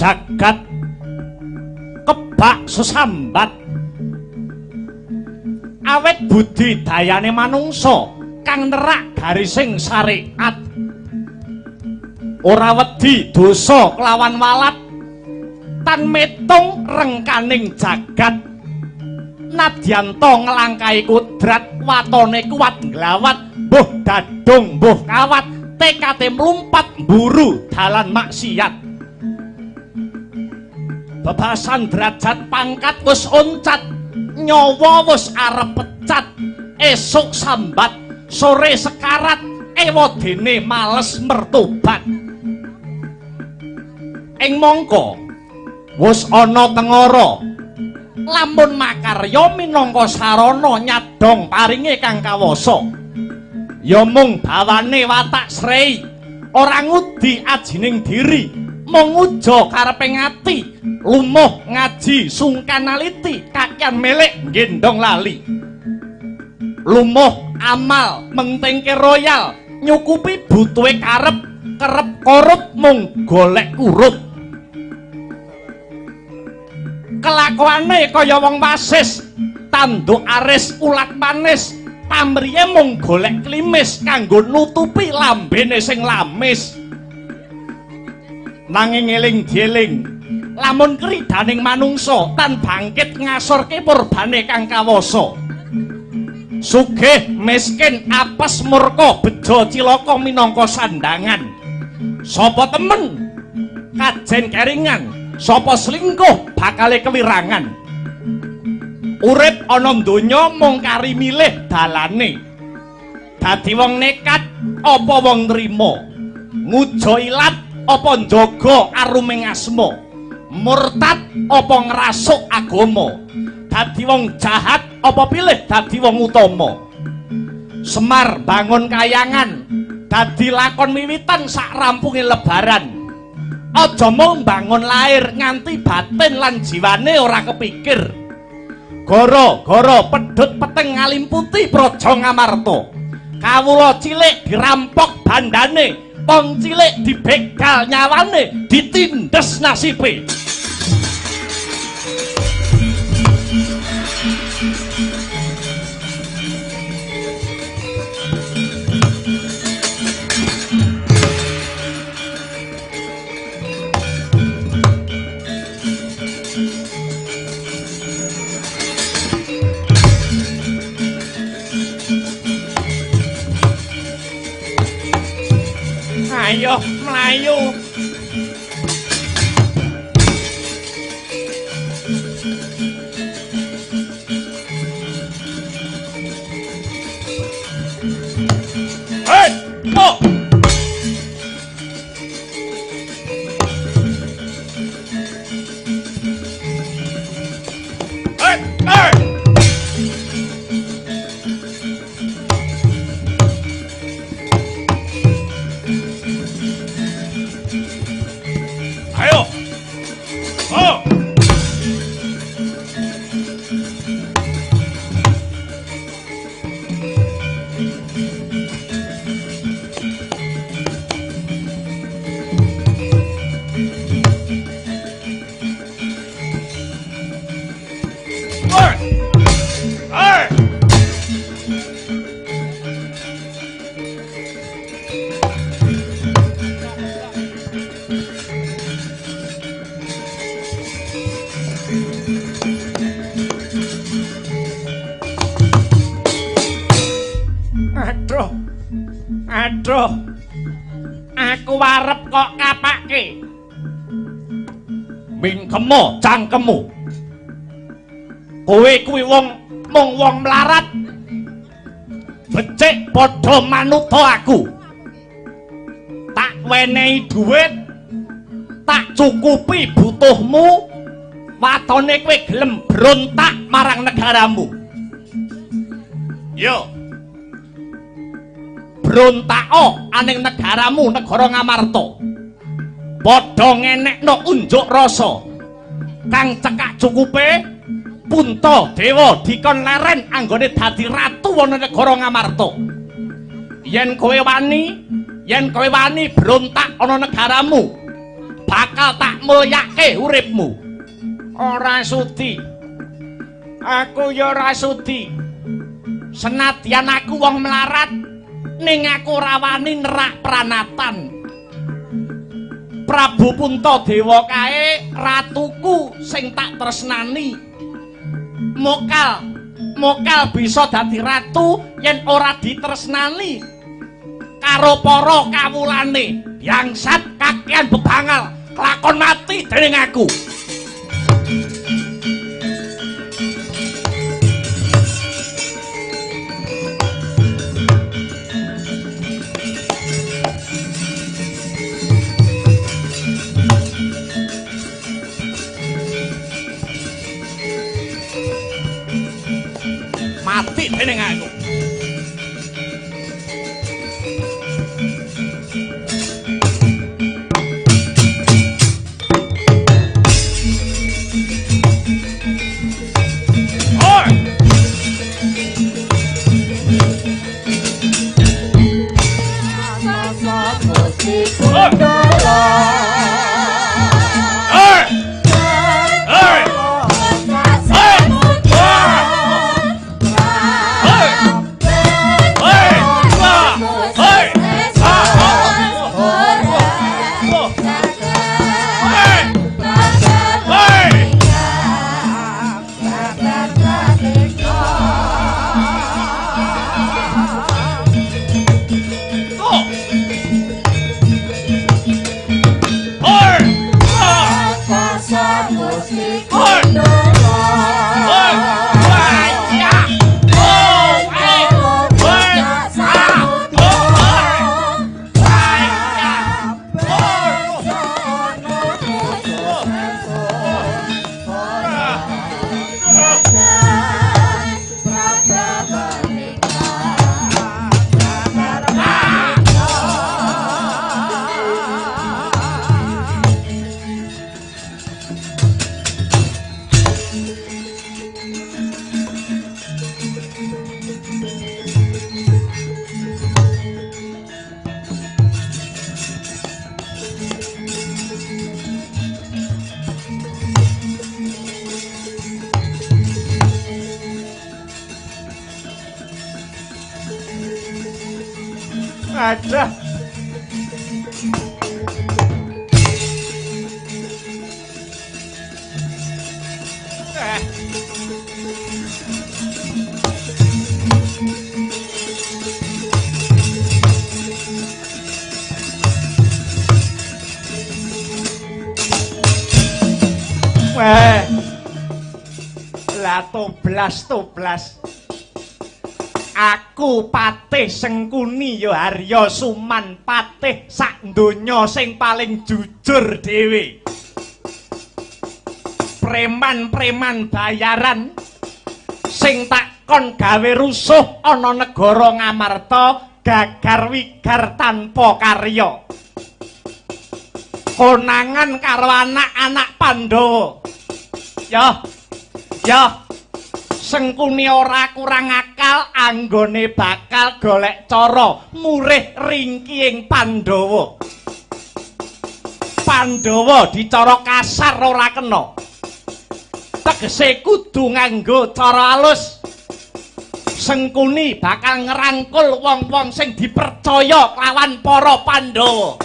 Jagat kebak sesambat awet budi dayane manungsa kang nerak garising syariat, ora wedi dosa kelawan walat tan metung rengkaning jagat. Nadyanta nglangkahi kudrat watone kuat nglawat, mbuh dadung mbuh kawat, tekate mlumpat mburu dalan maksiat. Bebasan derajat pangkat wis oncat, nyawa wis arep pecat, esuk sambat, sore sekarat, ewadene males mertobat. Ing mangka wis ana tengara, lamun makarya minangka sarana nyadhong paringe kang kawasa. Ya mung bawane watak srei, ora ngudi ajining diri, mung nguja karepe ngati, lumuh ngaji sungkan aliti, kakean melek nggendong lali. Lumuh amal mentingke royal, nyukupi butuhe karep, kerep korup mung golek kurup. Kelakuane kaya wong wasis, tanduk aris ulat manis, pamriye mung golek klimis kanggo nutupi lambene sing lamis. Nanging eling dieling, lamun kridaning manungsa tan bangkit ngasorke purbane kang kawasa. Sugih miskin apes murka bejo cilaka minangka sandangan. Sapa temen kajen keringan, sapa selingkuh bakale kewirangan. Urip ana donya mung kari milih dalane. Dadi wong nekat apa wong nrima, ngujo ilat apa njaga aruming asma, murtad apa ngrasuk agama, dadi wong jahat apa pilih dadi wong utama. Semar bangun kayangan dadi lakon wiwitan sak rampunge lebaran. Aja mung bangun lair nganti batin lan jiwane ora kepikir. Gara-gara pedhot peteng ngalimputi praja Ngamarta, kawula cilik dirampok bandane, wong cilik dibegal nyawane, ditindes nasibe. Ayo mlayu. Hei, oh. Hei, hei. Ayo. Oh. Aduh. Aduh. Aku arep kok kapake. Mingkemo cangkemmu. Kowe kuwi wong mung wong mlarat. Becik padha manuta aku. Tak wenehi dhuwit, tak cukupi butuhmu, watone kowe gelem brontak marang negaramu. Yo. Brontako aning negaramu, negara Ngamarta. Padha ngenekno unjuk rasa kang cekak cukupe Puntadewa dikon leren anggone dadi ratu ana negara Ngamarta. Yen kowe wani, yen kowe wani brontak ana negaramu, bakal tak mulyake uripmu. Ora sudi. Aku ya ora sudi. Senadyan aku wong melarat, ning aku ora wani nerak pranatan. Prabu Puntadewa kae ratuku sing tak tresnani. Mokal, mokal bisa dadi ratu yen ora ditresnani karo para kawulane. Bangsat kakean bebangal, kelakon mati dening aku. Mati dening aku. Oi! Oi! Oi! Aduh. Weh. Lah toblas-toblas. Aku Patih Sengkuni ya Harya Suman, patih sak donya sing paling jujur dhewe. Preman-preman bayaran sing tak kon gawe rusuh ana negara Ngamarta gagar wigar tanpa karya. Konangan karo anak-anak Pandhawa. Ya. Ya. Sengkuni ora kurang akal anggone bakal golek cara murih ringkihing Pandhawa. Pandhawa dicara kasar ora kena. Tegese kudu nganggo cara alus. Sengkuni bakal ngerangkul wong-wong sing dipercaya kelawan para Pandhawa.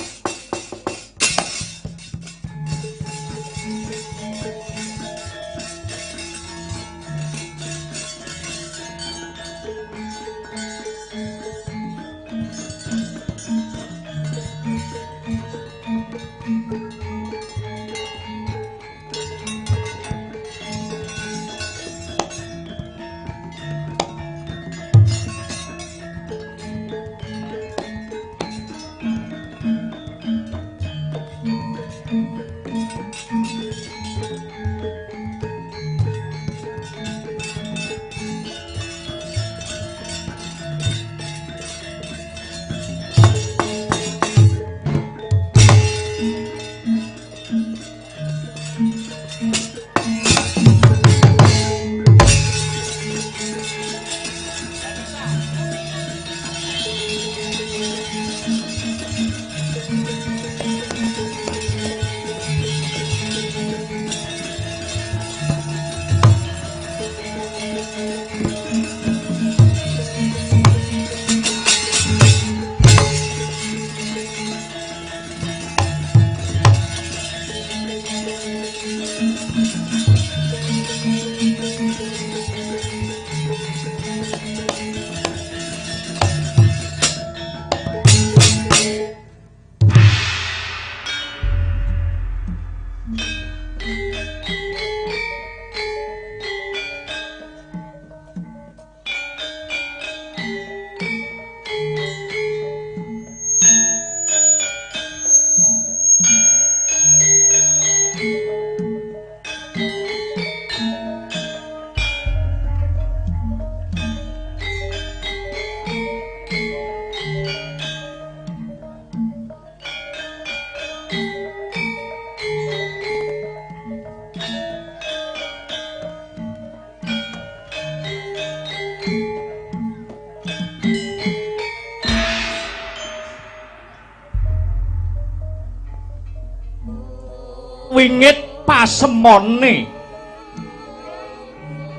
Wingit pasemone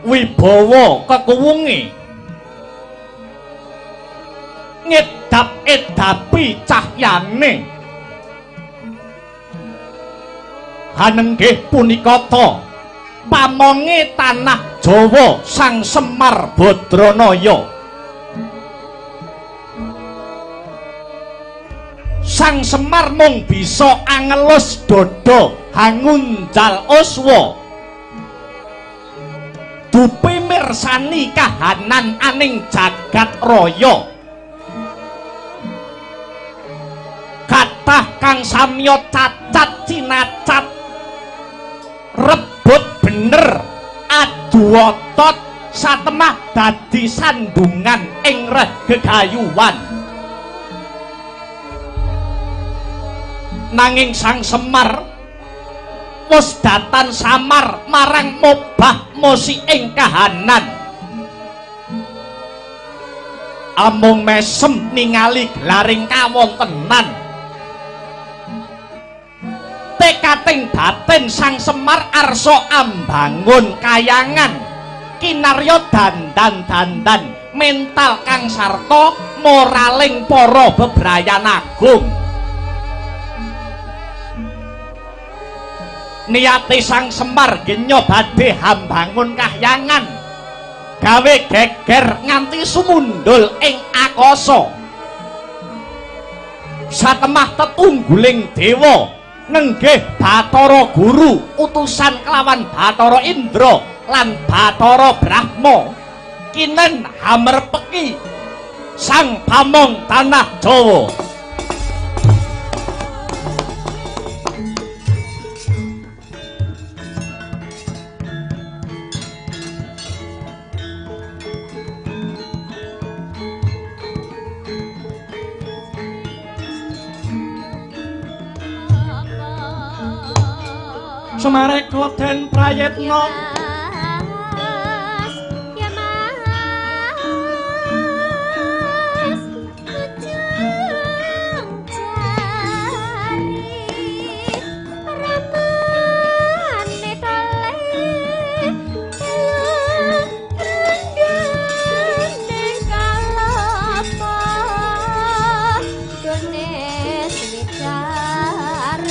wibawa kekuwunge ngedap-edapi cahyane hanenggih punika ta pamonge tanah Jawa Sang Semar Badranaya. Sang Semar mung bisa angelus dada hangunjal uswa dupi mirsani kahanan aning jagat raya. Kathah kang samya cacat cinacat rebut bener adu otot satemah dadi sandungan ing reh gegayuhan. Nanging Sang Semar wis datan samar marang mobah mosi ing kahanan. Amung mesem ningali gelaring kawontenan. Tekating batin Sang Semar arsa ambangun kayangan kinarya dandan-dandan mental kang sarta moraling para bebrayan agung. Niate Sang Semar genya badhe hambangun kahyangan gawe geger nganti sumundul ing akasa. Satemah tetungguling dewa Nenggih Bathara Guru utusan kelawan Bathara Indra lan Bathara Brahma kinen hamerpeki Sang Pamong Tanah Jawa. Sumareka den prayitna ya Mas ujung jari ramane tale rundane kalapa gone swicarane.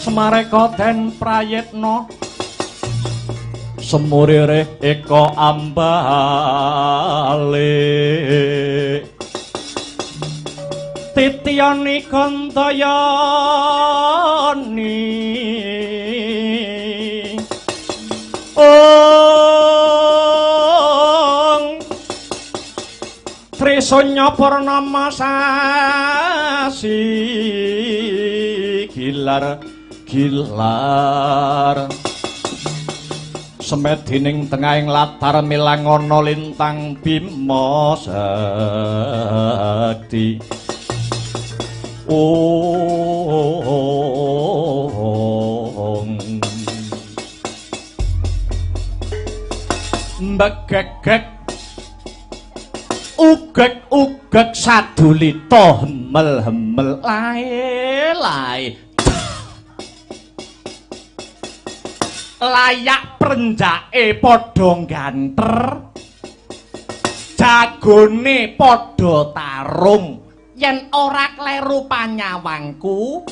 Sumareka den prayitna semurire eka ambale titiyani kantayani ong Trisanya purnama sasi gilar gilar semedining tengahing latar milangana lintang bima sakti. Ong mbegegeg ugeg-ugeg sadulita hemel-hemel lae-lae layak prenjake padha ganter jagone padha tarung yen ora kleru panyawangku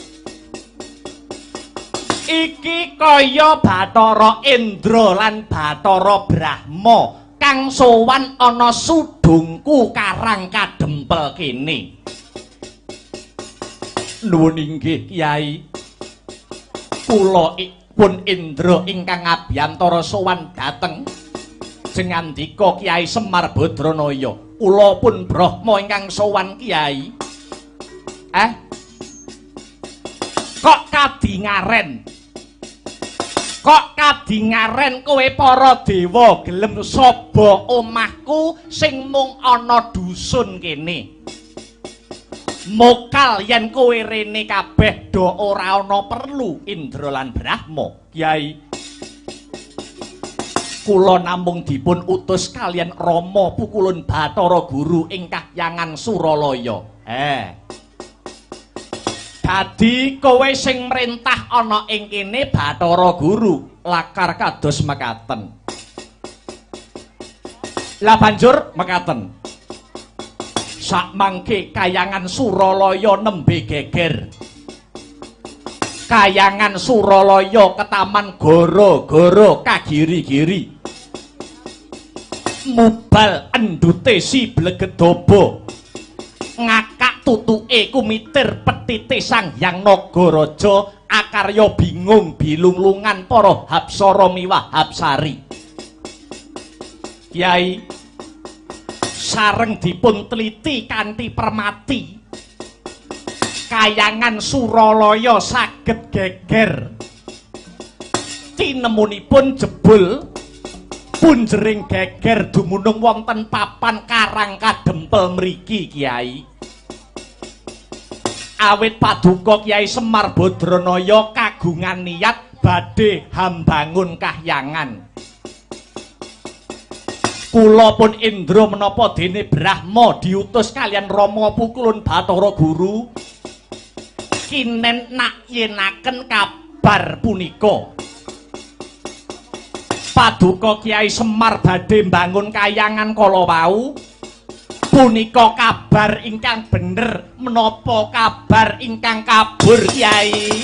iki kaya Bathara Indra lan Bathara Brahma kang sowan ana sudungku karang kadempel kene. Nuwun inggih Kyai, kula pun Indra ingkang abiyantara sowan dhateng jengandika Kyai Semar Badranaya. Kula pun Brahma ingkang sowan Kyai. Kok kadingaren? Kok kadingaren kowe para dewa gelem saba omahku sing mung ana dusun kene? Mokal yen kowe rene kabeh do ora ana perlu Indra lan Brahma. Kyai, kula namung dipun utus kaliyan Rama Pukulun Bathara Guru ing kahyangan Suralaya. Dadi kowe sing mrentah ana ing kene Bathara Guru lakar kados mekaten. Lah banjur mekaten. Sakmangke kayangan Suralaya nembe geger. Kayangan Suralaya ketaman goro-goro kagiri-giri. Mubal endute si Blegedaba. Ngakak tutuke kumitir petite Sang Hyang Nagaraja akarya bingung bilunglungan para hapsara miwah hapsari. Kyai sareng dipun teliti kanthi permati. Kayangan Suralaya saged geger. Tinemunipun jebul punjering geger dumunung wonten papan Karang Kadempel mriki Kyai. Awit paduka Kyai Semar Badranaya kagungan niat badhe hambangun kahyangan. Kula pun Indra menapa dene Brahma diutus kalian Rama Pukulun Bathara Guru kinen nakyenaken kabar punika. Paduka Kyai Semar badhe mbangun kayangan kala wau punika kabar ingkang bener menapa kabar ingkang kabur Kyai?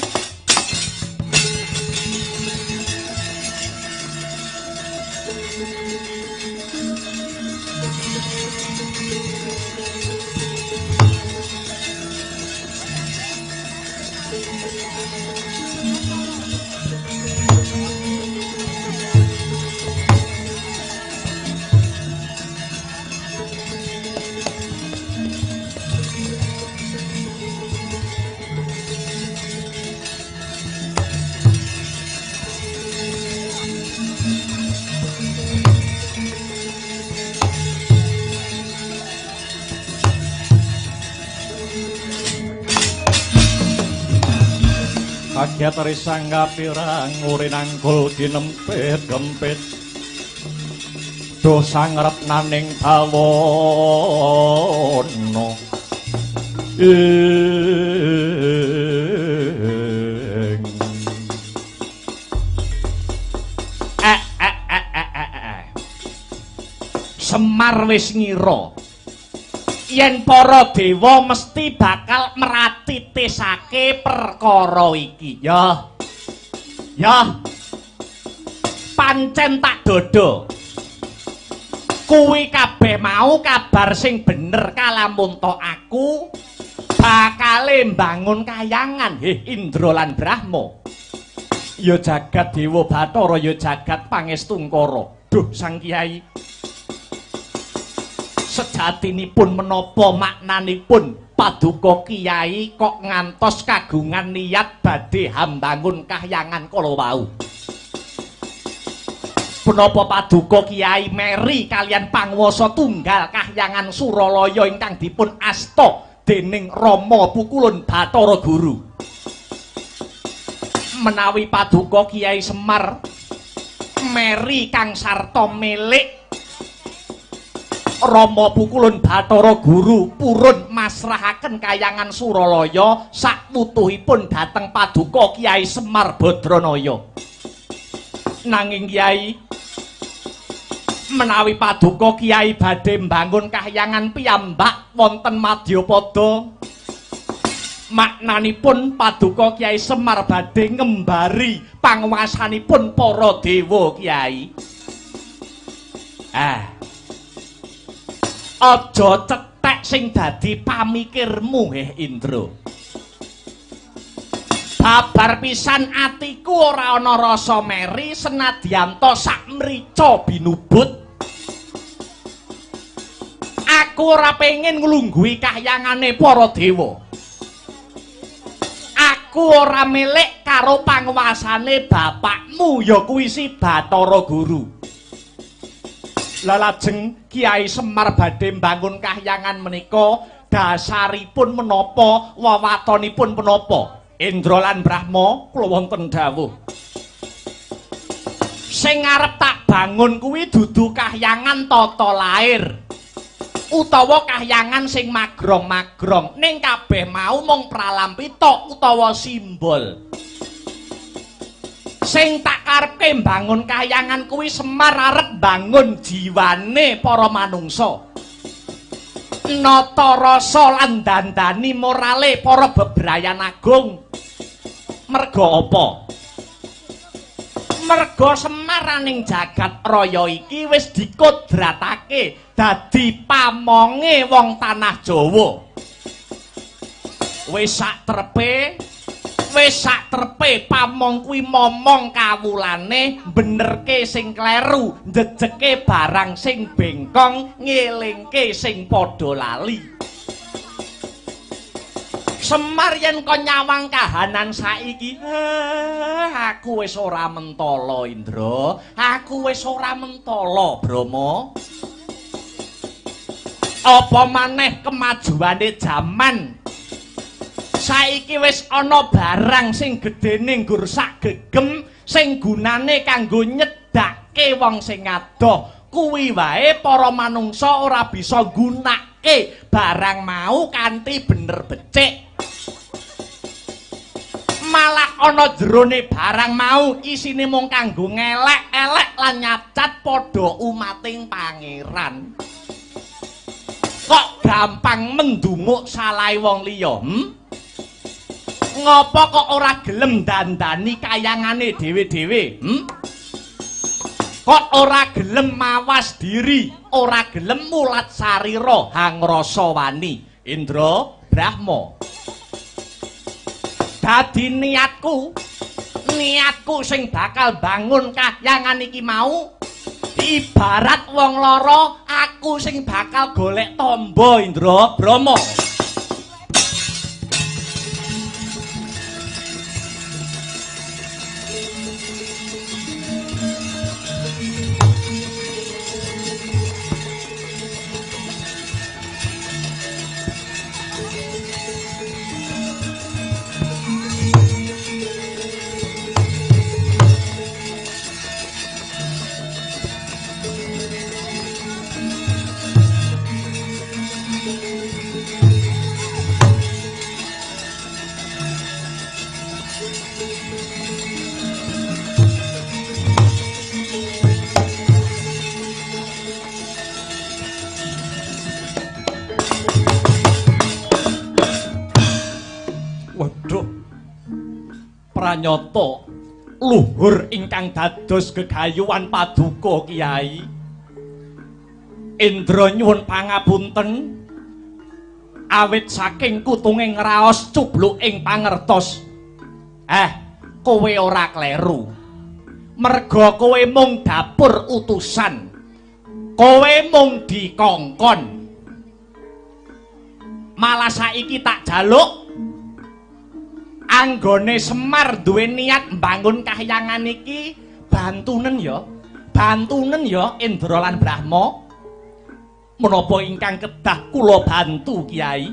Kagiat risang kapirang urinangkul kinempit gempit duh sangretnaning bawana ing Semar wis ngira yen para dewa mesti bakal meratitisake perkara iki. Ya. Ya. Pancen tak dodo. Kuwi kabeh mau kabar sing bener kalamun to aku bakale mbangun kayangan heh Indra lan Brahma. Ya jagat Dewa Bathara ya jagat Pangestungkara. Duh Sang Kyai. Sejatinipun menapa maknanipun paduka Kyai kok ngantos kagungan niat badhe hambangun kahyangan kala wau? Punapa paduka Kyai meri kalian panguwasa tunggal kahyangan Suralaya ingkang dipun asta dening Rama Pukulun Bathara Guru? Menawi paduka Kyai Semar meri kang sarta milik Rama Pukulun Bathara Guru purun masrahaken kayangan Suralaya sakwutuhipun dhateng paduka Kyai Semar Badranaya. Nanging Kyai, menawi paduka Kyai badhe mbangun kahyangan piyambak wonten Madyapada, maknanipun paduka Kyai Semar badhe ngembari panguwasanipun para dewa Kyai. Aja cetek sing dadi pamikirmu heh Indra. Babar pisan atiku ora ana rasa meri senadyan ta sak mrica binubut. Aku ora pengen nglungguhi kahyangane para dewa. Aku ora milik karo panguwasane bapakmu ya kuwi si Bathara Guru. Lajeng Kyai Semar badhe mbangun kahyangan menika dasaripun menapa, wewatonipun menapa? Indra lan Brahma kula wonten dawuh. Sing arep tak bangun kuwi dudu kahyangan tata lair utawa kahyangan sing magrong-magrong, ning kabeh mau mung pralampita utawa simbol. Sing tak karepke mbangun kahyangan kuwi Semar arep mbangun jiwane para manungsa. Nata rasa lan dandani morale para bebrayan agung. Merga apa? Merga Semar ning jagat raya iki wis dikodratake dadi pamonge wong tanah Jawa. Wis sak trepe pamong kuwi momong kawulane benerke sing kleru, njejeke barang sing bengkong, ngelingke sing padha lali. Semar yen kon nyawang kahanan saiki, aku wis ora mentala Indra, aku wis ora mentala Brahma. Apa maneh kemajuane jaman saiki wis ana barang sing gedene nggur sak gegem sing gunane kanggo nyedhake wong sing adoh. Kuwi wae para manungsa ora bisa nggunakake barang mau kanthi bener becik. Malah ana jerone barang mau isine mung kanggo ngelek-elek lan nyacat padha umating pangeran. Kok gampang mendunguk salahe wong liya, Ngopo kok ora gelem dandani kayangane dhewe-dhewe, Kok ora gelem mawas diri, ora gelem mulat sarira hangrasa wani Indra Brahma. Dadi niatku sing bakal bangun kahyangan iki mau ibarat wong lara, aku sing bakal golek tamba Indra Brahma. Waduh, pranyata luhur ingkang dados gegayuhan paduka Kyai Indra nyuwun pangapunten awit saking kutunge ngraos cubluk ing pangertos. Kowe ora kleru. Merga kowe mung dapur utusan. Kowe mung dikongkon. Malah saiki tak jaluk anggone Semar duwe niat mbangun kahyangan iki, bantunen ya. Bantunen ya Indra lan Brahma. Menapa ingkang kedah kula bantu Kyai?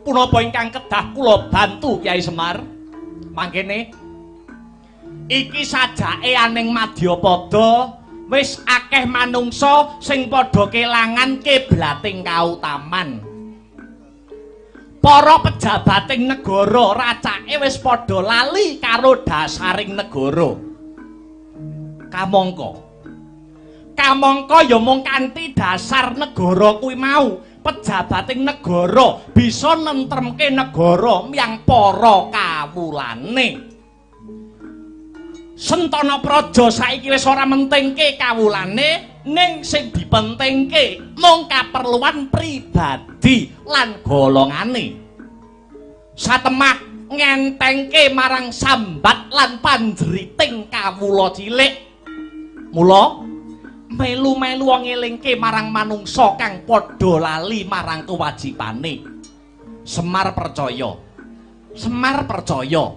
Punapa ingkang kedah kula bantu Kyai Semar? Mangkene iki sajake aning madyapada wis akeh manungsa sing padha kelangan kiblating kautaman. Para pejabating negara racake wis padha lali karo dasaring negara. Kamangka ya mung kanthi dasar negara kuwi mau, pejabating negara bisa nentremke negara miyang para kawulane. Sentana Praja saiki wis ora mentingke kawulane, ning sing dipentingke mung kaperluan pribadi lan golongane. Satemah ngentengke marang sambat lan panjeriting kawula cilik. Mula melu-melu ngelingke marang manungsa kang padha lali marang kewajibane. Semar percaya. Semar percaya.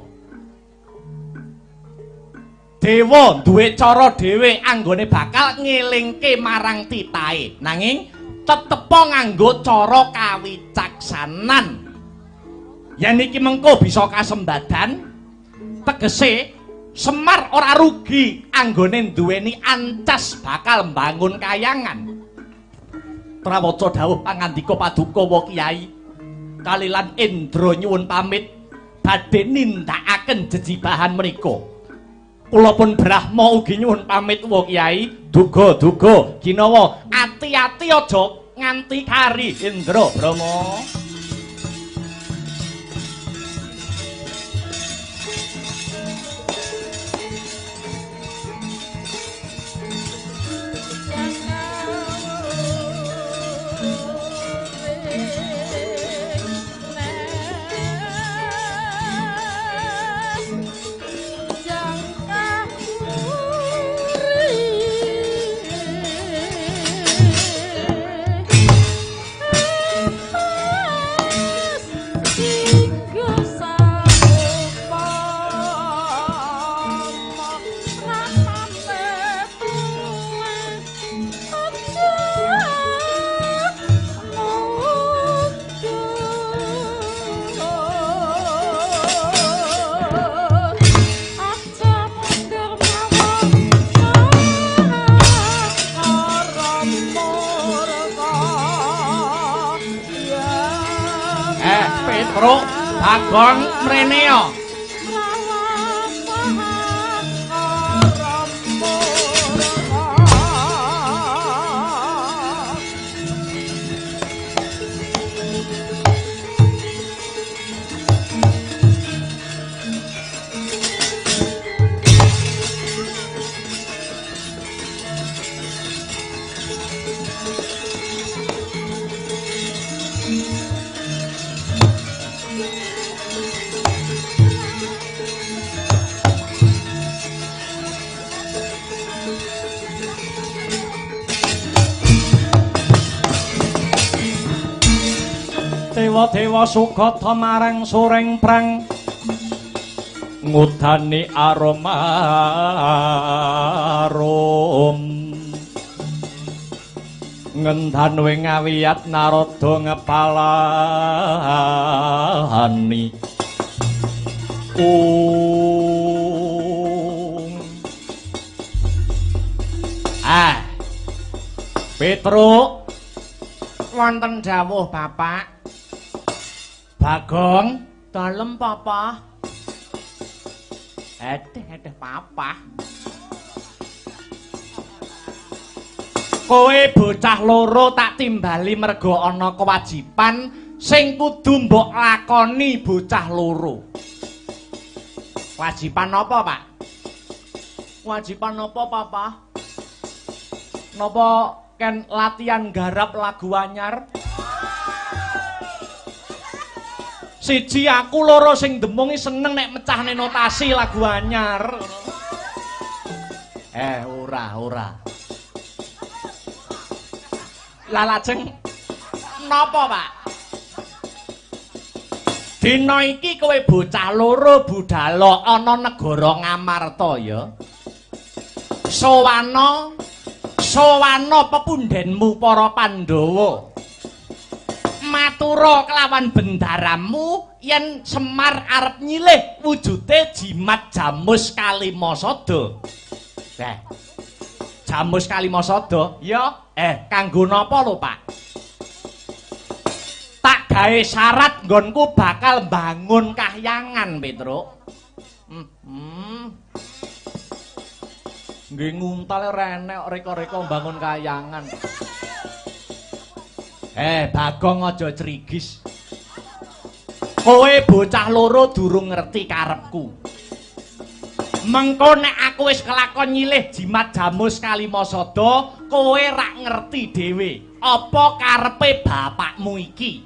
Dewa duwe cara dhewe anggone bakal ngelingke marang titahe. Nanging tetepa nganggo cara kawicaksanan. Yen iki mengko bisa kasembadan, tegese Semar ora rugi anggone duweni ancas bakal mbangun kayangan. Trawaca dawuh pangandika paduka wa Kyai. Kalilan Indra nyuwun pamit badhe nindakaken jejibahan menika. Kula pun Brahma ugi nyuwun pamit wa Kyai. Duga-duga ginawa ati-ati aja nganti kari Indra Brahma. Petruk, Bagong mrene yo. Dewa-dewa sugata marang soreng prang ngudani aroma arum ngendan wing awiyat Narada ngepalani ung. Ah, Petruk, wonten dawuh Bapak. Bagong, dalem Papa. Edeh edeh Papa. Kowe bocah loro tak timbali mergo ana kewajiban sing kudu mbok lakoni bocah loro. Kewajiban apa, Pak? Kewajiban apa, Papa? Napa ken latihan garap lagu anyar? Siji aku, loro sing demungi seneng nek mecahne notasi lagu anyar. Ora, ora. Lah lajeng napa, Pak? Dina iki kowe bocah loro budala ana negara Ngamarta ya. Sowana, sowana pepundhenmu para Pandhawa. Matura kelawan bendaramu yen Semar arep nyilih wujude jimat Jamus Kalimasada. Jamus Kalimasada? Ya, kanggo napa lho, Pak? Tak gawe syarat nggonku bakal mbangun kahyangan, Petruk. Nggih nguntal ora enek reka-reka mbangun kahyangan. Bagong aja crigis. Kowe bocah loro durung ngerti karepku. Mengko nek aku wis kelakon nyilih jimat Jamus Kalimasada, kowe rak ngerti dhewe apa karepe bapakmu iki.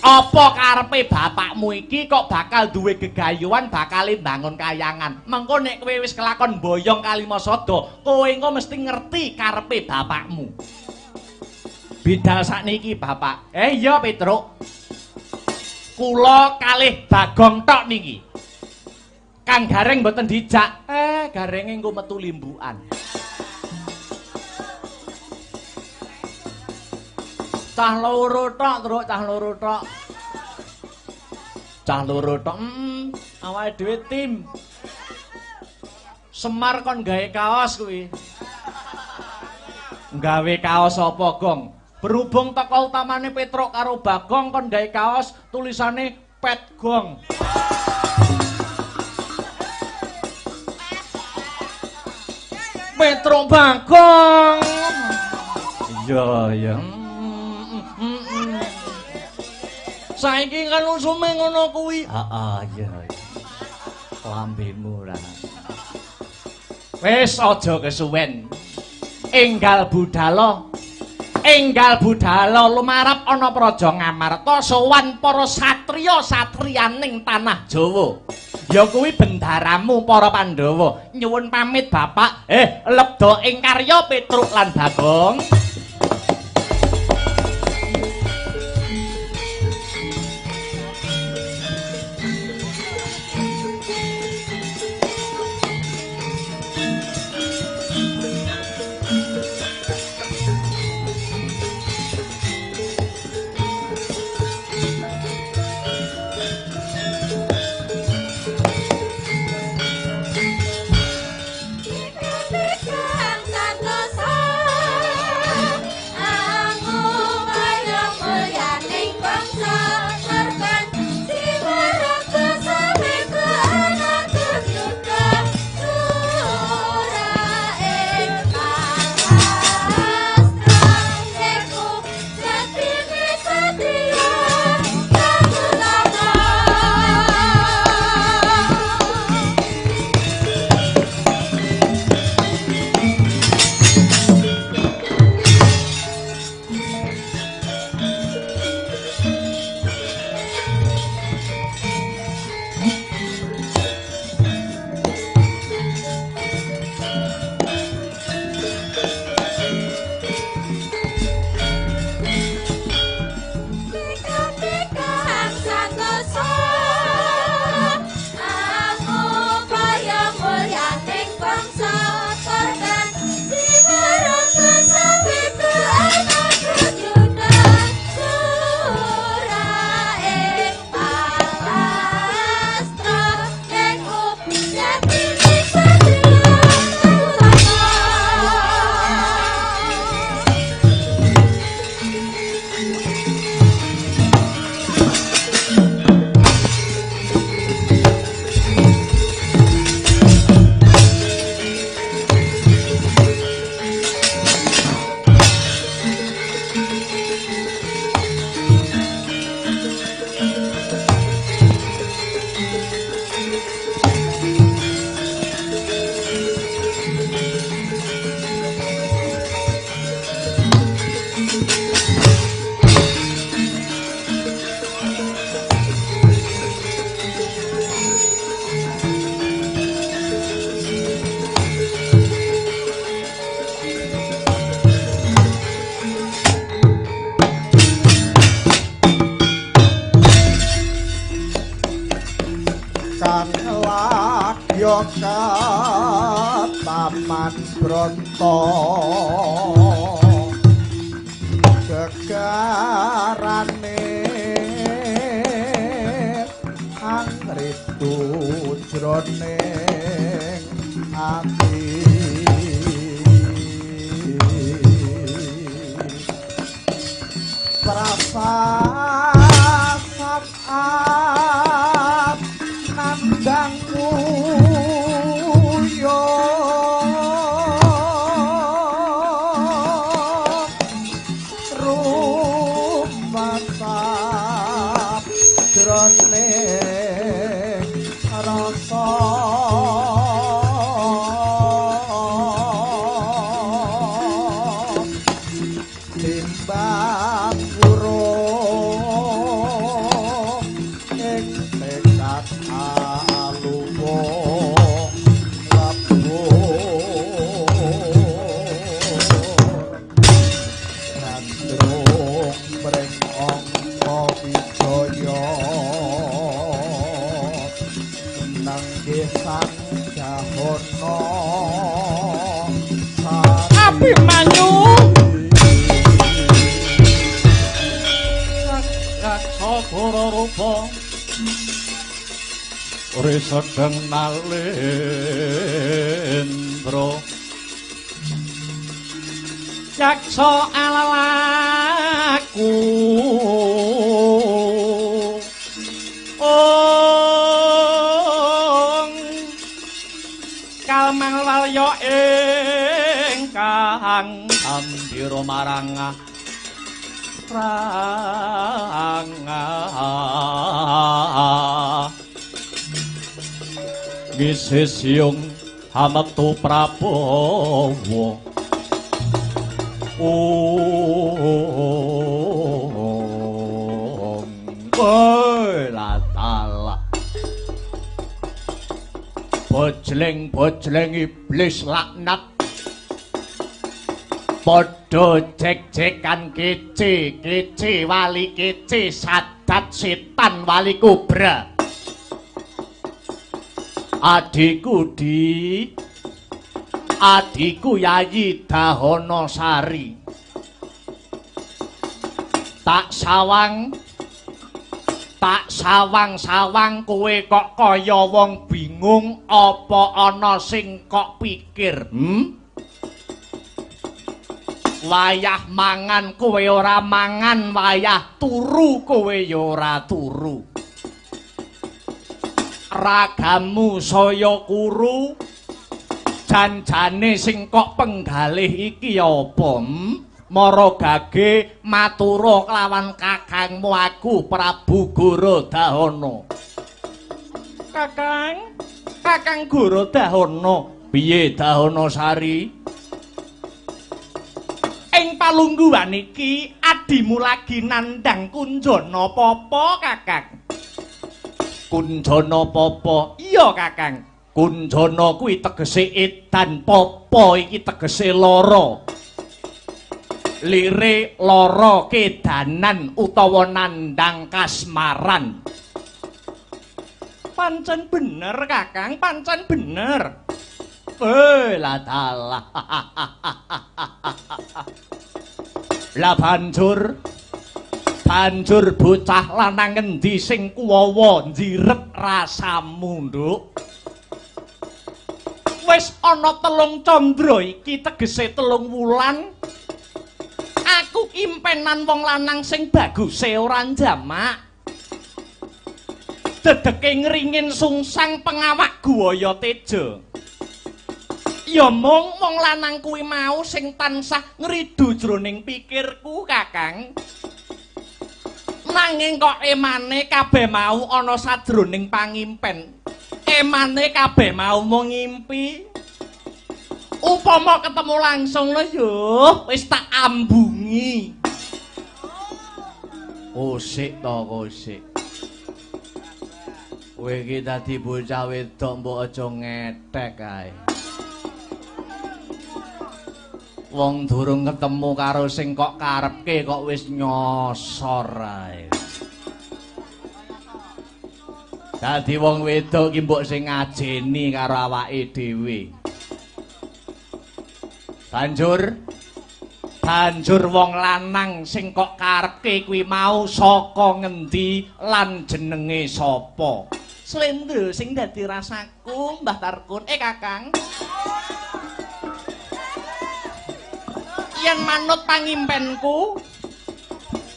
Apa karepe bapakmu iki kok bakal duwe gegayuhan bakale mbangun kayangan. Mengko nek kowe wis kelakon boyong Kalimasada, kowe engko mesti ngerti karepe bapakmu. Bidal sakniki bapak. Iya Petruk. Kula kalih Bagong tok niki. Kang Gareng mboten dijak. Garenge engko metu limbukan. Cah loro tok, Truk, cah loro tok. Cah loro tok. Awake dhewe tim. Semar kon gawe kaos kuwi. Gawe kaos apa, Gong? Berhubung tokoh utamane Petruk karo Bagong kon gawe kaos tulisane Pet Gong. Petruk Bagong. Iya, iya. Saiki kan usume ngono kuwi. Heeh, iya. Lambemu lah. Wis aja kesuwen. Enggal budala. Enggal budala lumarap ana praja Ngamarta sowan para satriya-satriyaning tanah Jawa. Ya kuwi bendaramu para Pandhawa. Nyuwun pamit Bapak. Lebda ing karya Petruk lan Bagong. Taman Bronto gegarane angritu jroning ati prasat nandang Abimanyu Sakara rupa risedeng nalendra Yaksa alalaku ong kalmang walya ingkang ambira marang ranga ngisih siung hametu Prabowo ong oi latala bojleng-bojleng iblis laknat padha jek-jekan kece kece wali kece sadat setan wali kobra. Adhiku di adhiku Yayi Dahana Sari tak sawang sawang-sawang kowe kok kaya wong bingung apa ana sing kok pikir? Wayah mangan kowe ora mangan, wayah turu kowe ya ora turu. Ragamu saya kuru, janjane sing kok penggalih iki apa? Mara gage matura kelawan kakangmu aku Prabu Goro Dahana. Kakang, Kakang Goro Dahana, piye Dahana Sari? Ing palungguhan iki adimu lagi nandhang Kunjana papa, Kakang. Kunjana papa? Iya, Kakang. Kunjana kuwi tegese edan, papa iki tegese lara. Lire lara kedanan utawa nandhang kasmaran. Pancen bener, Kakang, pancen bener. Lah dalah. Lah banjur bocah lanang ngendi sing kuwawa njirep rasamu, Nduk? Wis ana 3 candra iki tegese 3 wulan. Aku impenan wong lanang sing baguse ora njamak. Dedeke ngringin sungsang pengawak guaya teja. Ya mung wong lanang kuwi mau sing tansah ngridu jroning pikirku, Kakang. Nanging kok emane kabeh mau ana sajroning pangimpen. Emane kabeh mau mung ngimpi. Upama ketemu langsung lho yo, wis tak ambungi. Kosik to, kosik. Kowe iki dadi bocah wedok mbok aja ngetek ae. Wong durung ketemu karo sing kok karepke kok wis nyosor ae. Dadi wong wedok ki mbok sing ngajeni karo awake dhewe. Banjur wong lanang sing kok karepke kuwi mau saka ngendi lan jenenge sapa? Slendro sing dadi rasaku, Mbah Tarkun. Kakang. Yen manut pangimpenku,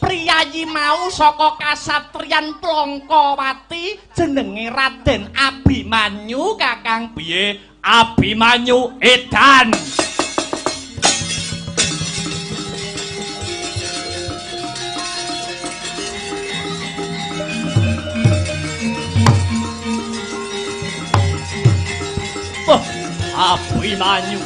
priyayi mau saka kasatriyan Plongkowati jenenge Raden Abimanyu, Kakang. Piye? Abimanyu edan. Abimanyu.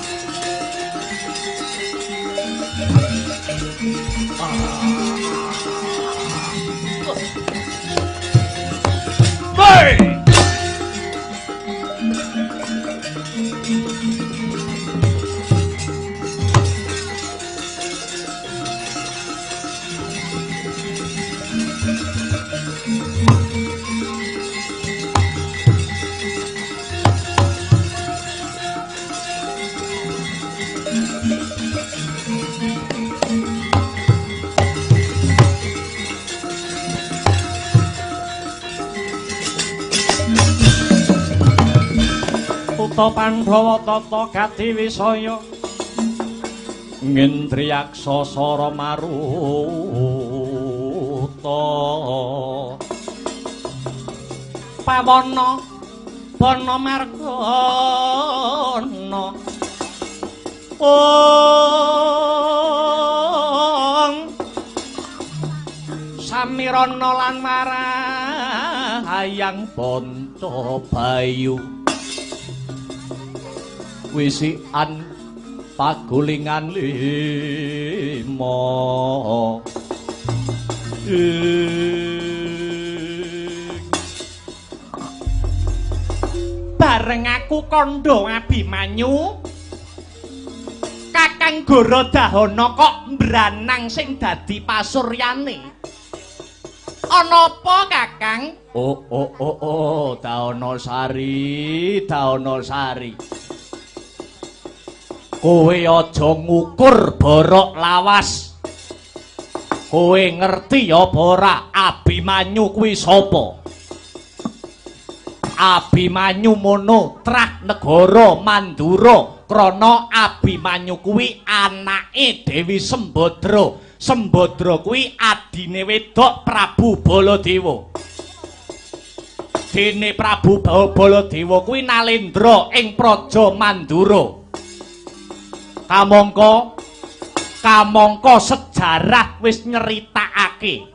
Hey! Putra Pandhawa tata gati wisaya Ngendriyaksa sara maruta pawana bana margana ong samirana lan marahayang panca bayu wisikan pagulingan lima. Bareng aku kandha Abimanyu, Kakang Goro Dahana kok mbranang sing dadi pasuryane. Ana apa, Kakang? Oh oh oh oh, Dahana Sari, Dahana Sari. Kowe aja ngukur borok lawas. Kowe ngerti apa ora Abimanyu kuwi sapa? Abimanyu mono trah negara Mandura krana Abimanyu kuwi anake Dewi Sembadra. Sembadra kuwi adine wedok Prabu Baladewa. Dene Prabu Baladewa kuwi nalendra ing Praja Mandura. Kamangka kamangka sejarah wis nyeritakake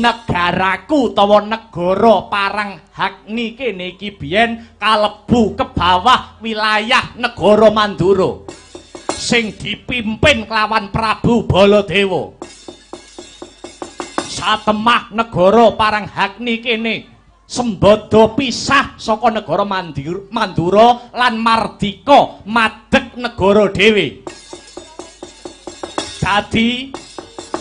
negaraku utawa negara Parang Hakni kene iki biyen kalebu ke bawah wilayah negara Mandura sing dipimpin kelawan Prabu Baladewa. Satemah negara Parang Hakni kene sembada pisah saka negara Mandura lan mardika madeg negara dhewe. Dadi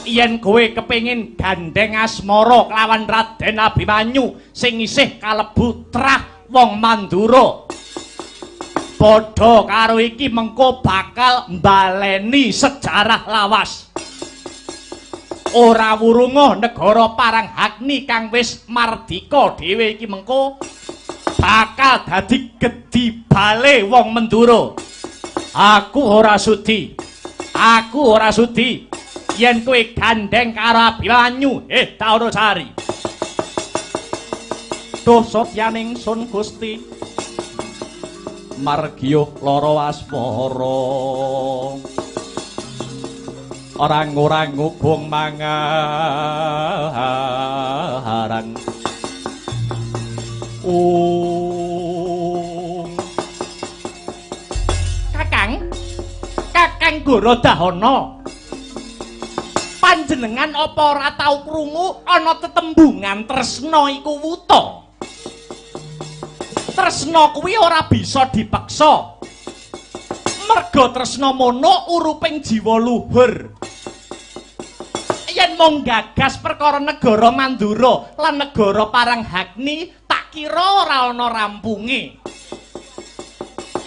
yen kowe kepengin gandheng asmara kelawan Raden Abimanyu sing isih kalebu trah wong Mandura, padha karo iki mengko bakal mbaleni sejarah lawas. Ora wurunga negara Parang Hakni kang wis mardika dhewe iki mengko bakal dadi gedhi bale wong Mandura. Aku ora sudi. Aku ora sudi yen kowe gandheng karo Abimanyu. Dahana Sari. Duh sotyaning sun Gusti margiyuh lara asmara. Orang-orang ngubung mangaran. Kakang, Kakang Goro Dahana, panjenengan apa ora tau krungu ana tetembungan tresna iku wuta? Tresna kuwi ora bisa dipeksa. Merga tresna mono uruping jiwa luhur. Yen mung gagas perkara negara Mandura lan negara Parang Hakni, tak kira ora ana rampunge.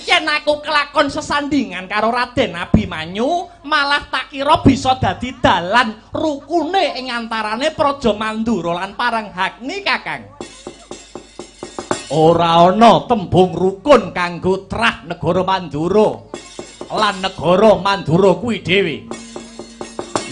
Yen aku kelakon sesandingan karo Raden Abimanyu, malah tak kira bisa dadi dalan rukune ing antarane Praja Mandura lan Parang Hakni, Kakang. Ora ana tembung rukun kanggo trah negara Mandura lan negara Mandura kuwi dhewe.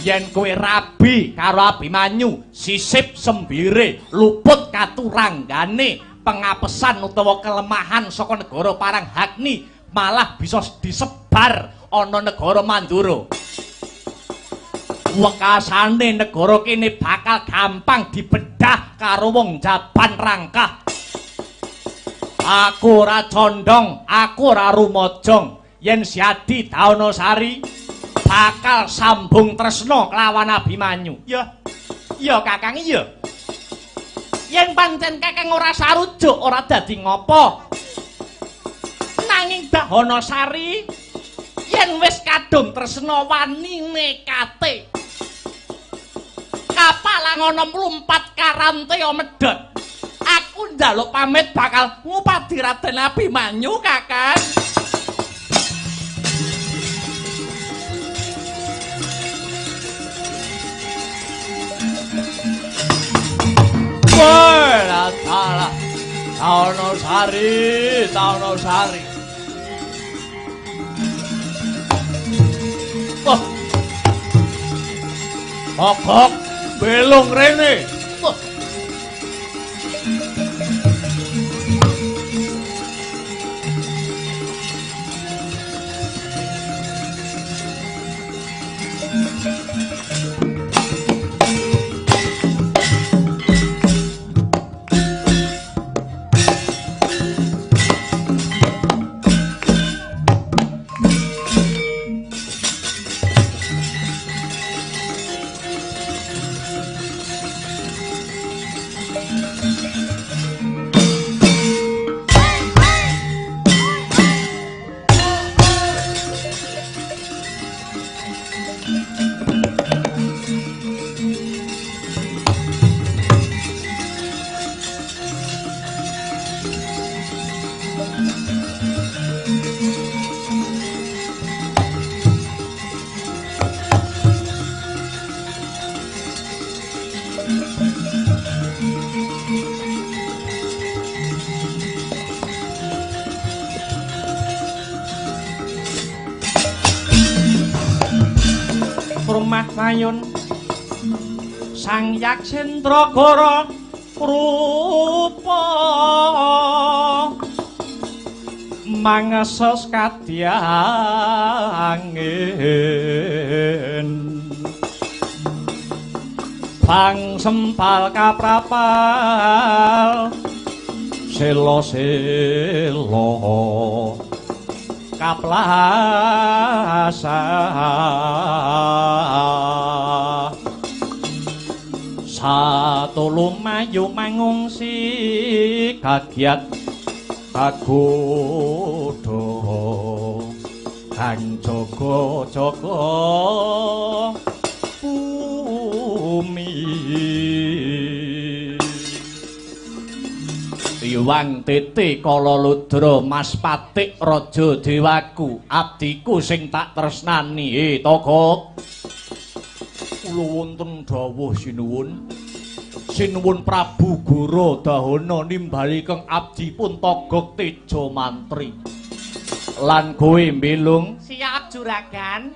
Yen kowe rabi karo Abimanyu, sisip sembire luput katuranggane pengapesan utawa kelemahan saka negara Parang Hakni malah bisa disebar ana negara Mandura. Wekasane negara kene bakal gampang dibedah karo wong jaban rangkah. Aku ora condong, aku ora rumojong yen Siadi Dahana Sari bakal sambung tresna kelawan Abimanyu. Ya, ya Kakang, iya. Yen pancen Kakang ora sarujuk ora dadi ngopo. Nanging Dahana Sari yen wis kadung tresna wani nekate. Kapal ngono mlumpat karantea medhot. Aku njaluk pamit bakal ngupadi Raden Abimanyu, Kakang. Wah, salah. Dahana Sari, Dahana Sari. Togok belung rene. Wah. Rumah mayun Sang Yaksendra Gara rupa mangeses kadyangin bang sempal kaprapal selo-selo kaplasa satulung mayu mangungsi kagiat kagodha kang jaga-jaga bumi. Iwang titi kala ludra Mas Patik raja dewaku abdiku sing tak tresnani. He Togok, kula wonten dawuh sinuwun. Sinuwun Prabu Gara Dahana nimbali keng abdipun Togok Teja Mantri. Lan kowe mbilung siap juragan.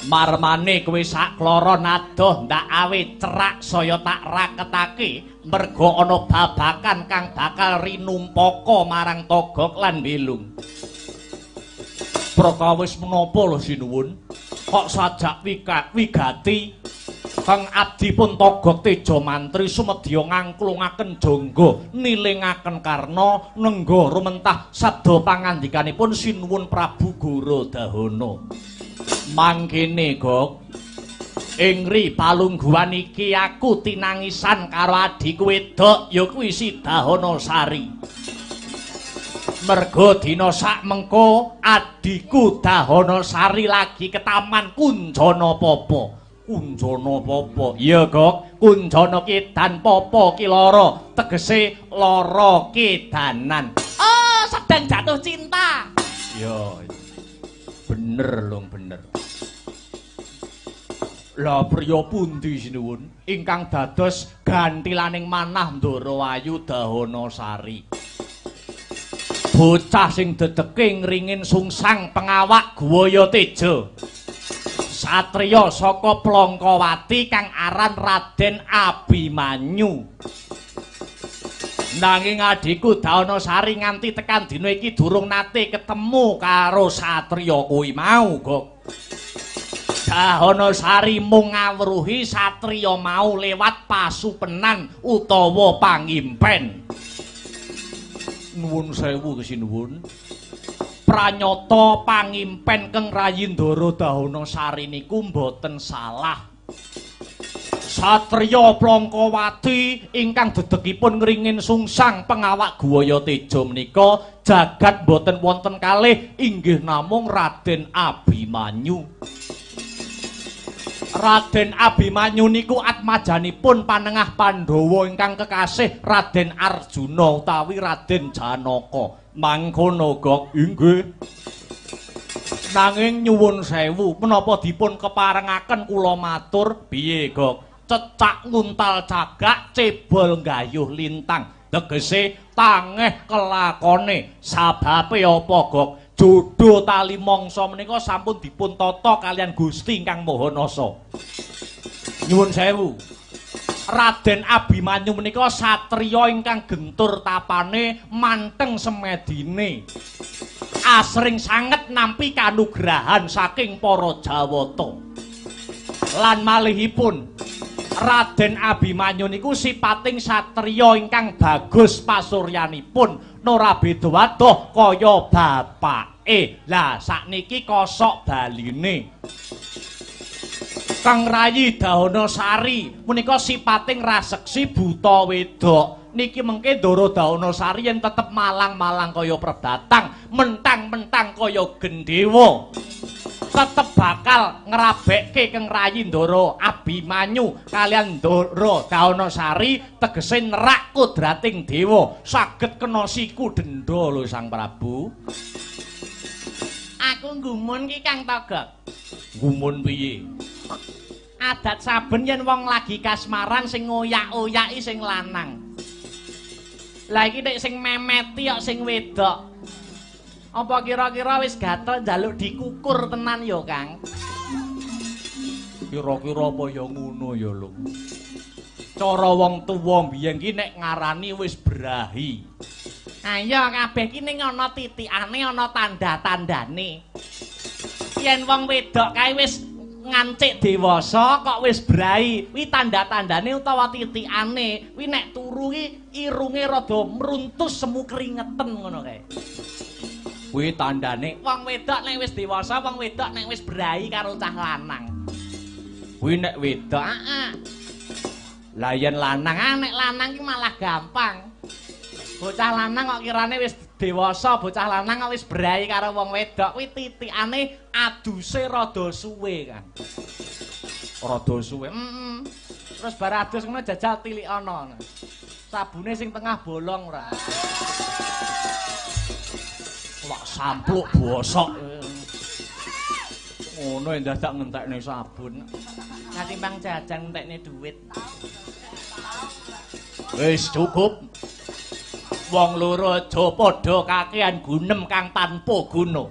Marmane kowe sakloron adoh ndak awe cerak saya tak raketake merga ana babakan kang bakal rinumpaka marang Togok lan Bilung. Prakawis menapa lho sinuwun? Kok sajak wigati kang abdipun Togok Teja Mantri sumedya ngangklungaken jangga nilingaken karna nengga rumentah sabda pangandikanipun sinuwun Prabu Gara Dahana. Mangkene Gok, ing ri palungguhan iki aku tinangisan karo adhiku wedok ya kuwi si Dahana Sari. Merga dina sak mengko adhiku Dahana Sari lagi ke Taman Kunjana Papa. Kunjana Papa? Iya Gok, Kunjana Kedan Papa ki lara, tegese lara kedanan. Oh, sedang jatuh cinta. Iya. Bener lho, bener. Lah priya pundi sinuwun ingkang dados gantilaning manah Ndara Ayu Dahana Sari. Bocah sing dedeke ngringin sungsang pengawak Guwaya Teja. Satriya saka Plangkawati kang aran Raden Abimanyu. Nanging adhiku Dahana Sari nganti tekan dina iki durung nate ketemu karo satriya kuwi mau, Gok. Dahana Sari mung ngawruhi satriya mau lewat pasupenan utawa pangimpen. Nuwun sewu sinuwun. Pranyata pangimpen keng rayi Ndara Dahana Sari niku mboten salah. Satriya Plangkawati ingkang dedegipun ngringin sungsang pengawak Guwaya Teja menika jagat mboten wonten kalih inggih namung Raden Abimanyu. Raden Abimanyu niku atmajanipun panengah Pandhawa ingkang kekasih Raden Arjuna utawi Raden Janaka. Mangkono Gok, inggih. Nanging nyuwun sewu menapa dipun keparengaken kula matur piye Gok? Cecak nguntal cagak cebol nggayuh lintang, tegese tangeh kelakone. Sababe apa Gok? Jodo tali mangsa menika sampun dipun tata kaliyan Gusti ingkang Maha Nasa. Nyuwun sewu. Raden Abimanyu menika satriya ingkang gentur tapane, manteng semedine. Asring sanget nampi kanugrahan saking para Jawata. Lan malihipun Raden Abimanyu niku sipating satriya ingkang bagus pasuryanipun, ora beda wadoh kaya bapake. Lah sakniki kosok baline. Kang Rayi Dahana Sari menika sipating raseksi buta wedok. Niki mengke Ndara Dahana Sari yen tetep malang-malang kaya perbatang, mentang-mentang kaya gendhewa, tetep bakal ngrabekke Kang Rayi Ndara Abimanyu kaliyan Ndara Dahana Sari, tegese nerak kodrating dewa, saged kena siku denda lho Sang Prabu. Aku nggumun ki Kang Togok. Nggumun piye? Adat saben yen wong lagi kasmaran sing ngoyak-oyaki sing lanang. Lah iki nek sing memeti kok sing wedok. Apa kira-kira wis gatel njaluk dikukur tenan ya, Kang? Kira-kira apa ya ngono ya lho. Cara wong tuwa mbiyen ki nek ngarani wis berahi. Ayo kabeh ki ning ana titikane, ana tanda-tandane. Yen wong wedok kae wis ngancik dewasa kok wis brai, kuwi tanda-tandane utawa titikane, kuwi nek turu ki irunge rada mruntus semu kringeten ngono kae. Kuwi tandane wong wedok nek wis dewasa, wong wedok nek wis brai karo cah lanang. Kuwi nek wedok, heeh. Lah yen lanang, ah nek lanang ki malah gampang. Bocah lanang kok kirane wis dewasa, bocah lanang kok wis brai karo wong wedok, kuwi titikane aduse rada suwe, Kang. Rada suwe. Heeh. Terus bar adus ngono jajal tilikana. Sabune sing tengah bolong ora. Wak sampluk bosok. Ngono ndadak ngentekne sabun. Nah timbang jajan ngentekne duit. Wis cukup. Wong loro aja padha kakehan gunem kang tanpa guna.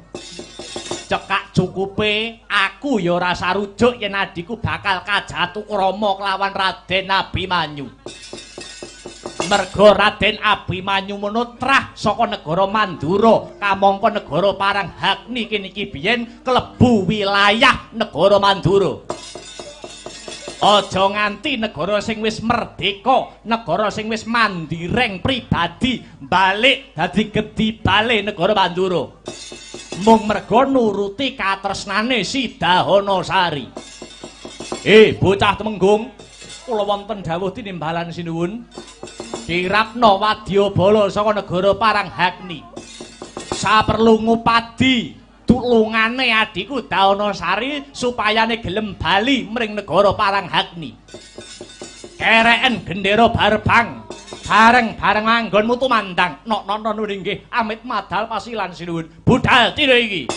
Cekak cukupe aku ya ora sarujuk yen adhiku bakal kajatukrama kelawan Raden Abimanyu. Merga Raden Abimanyu mono trah saka negara Mandura kamangka negara Paranghagni kene iki biyen klebu wilayah negara Mandura. Aja nganti negara sing wis merdeka, negara sing wis mandireng pribadi balik dadi gedhi bale negara Mandura. Mung merga nuruti katresnane si Dahana Sari. Bocah Temenggung, kula wonten dawuh tinimbalan sinuwun. Kirapna wadyabala saka negara Paranghagni. Saperlu ngupadi tulungane adhiku Dahana Sari supayane gelem bali mring negara Paranghagni. Kereken gendera barbang bareng-bareng anggonmu tumandang. Nok-nok nuwun inggih amit madal pasilan sinuwun. Budal dina iki.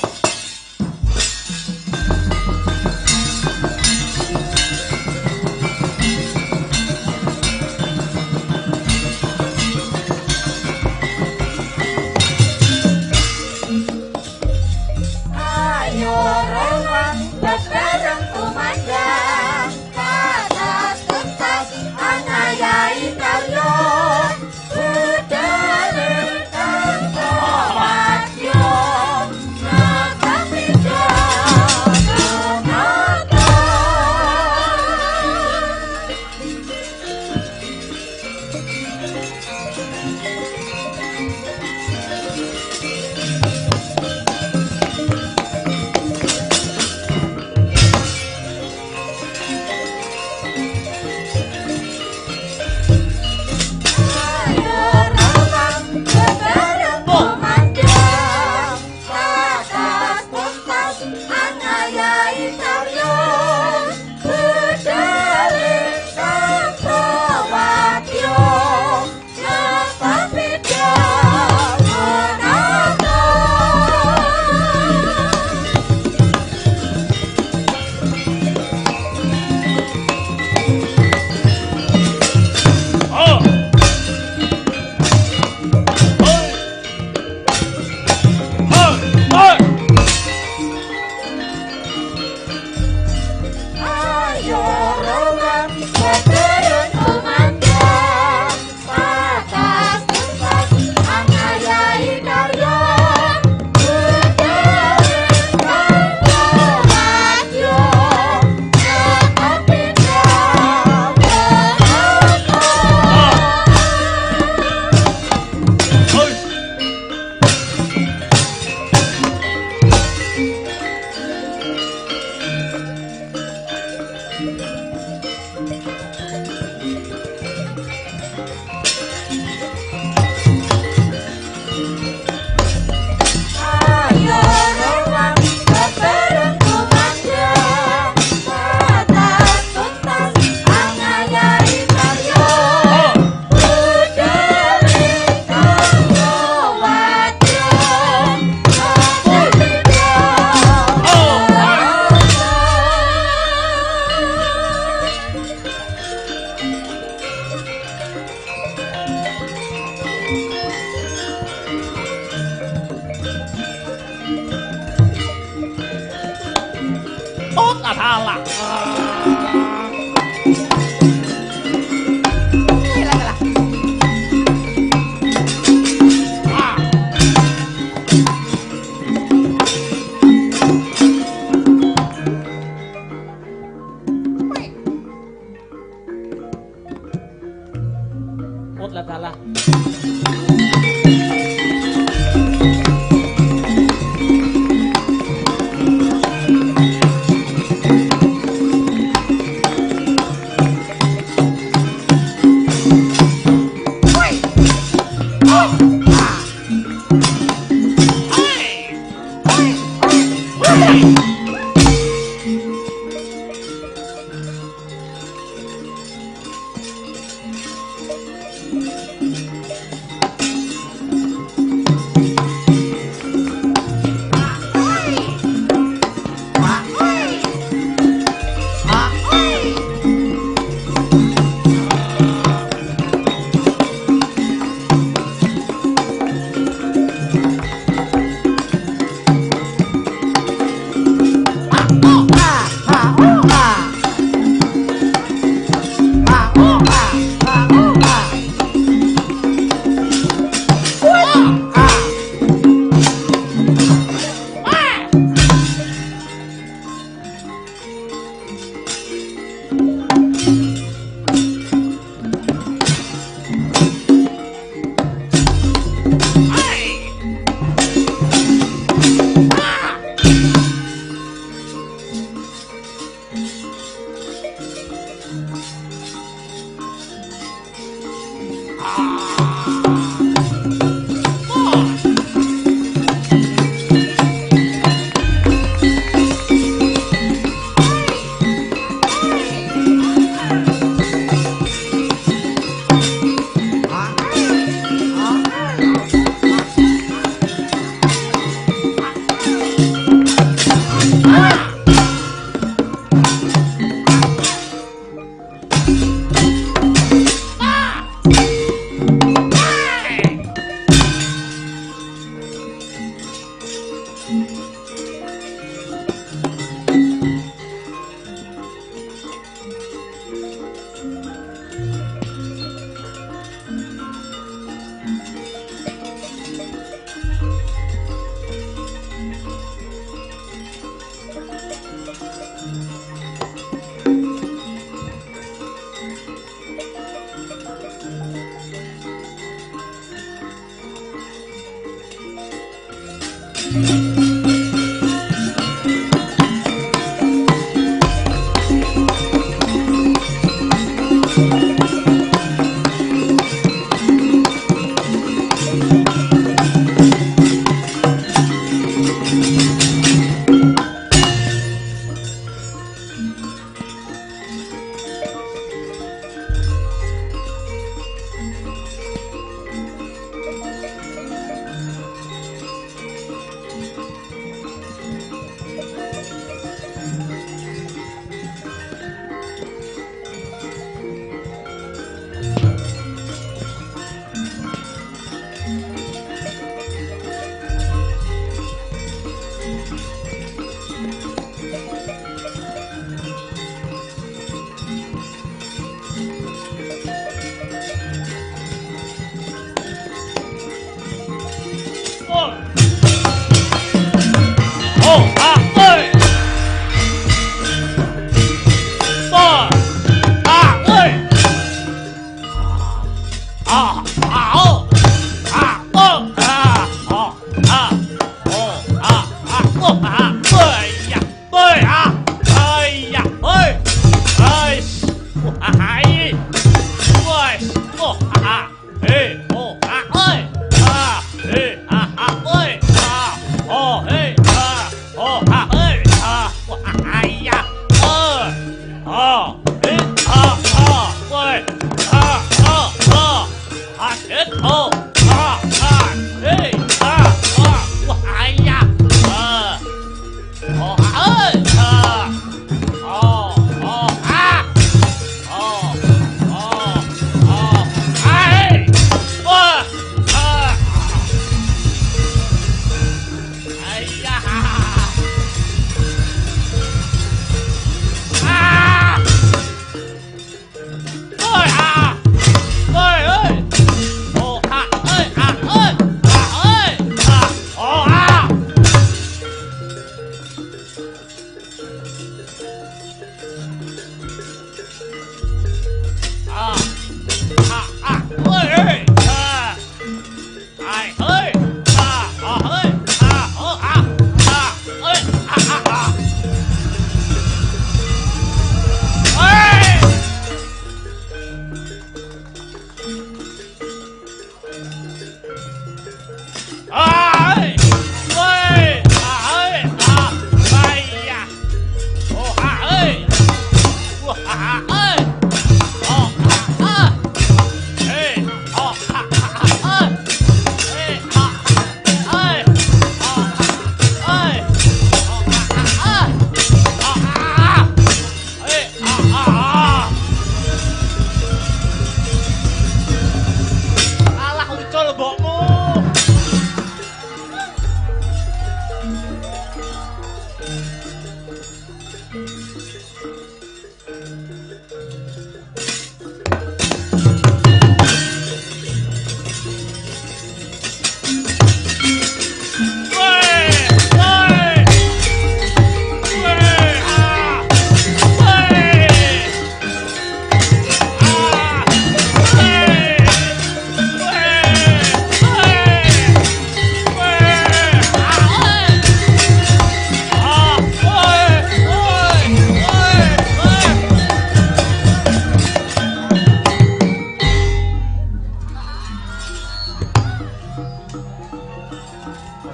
Budale tanpa madya. Dalah. Dalah.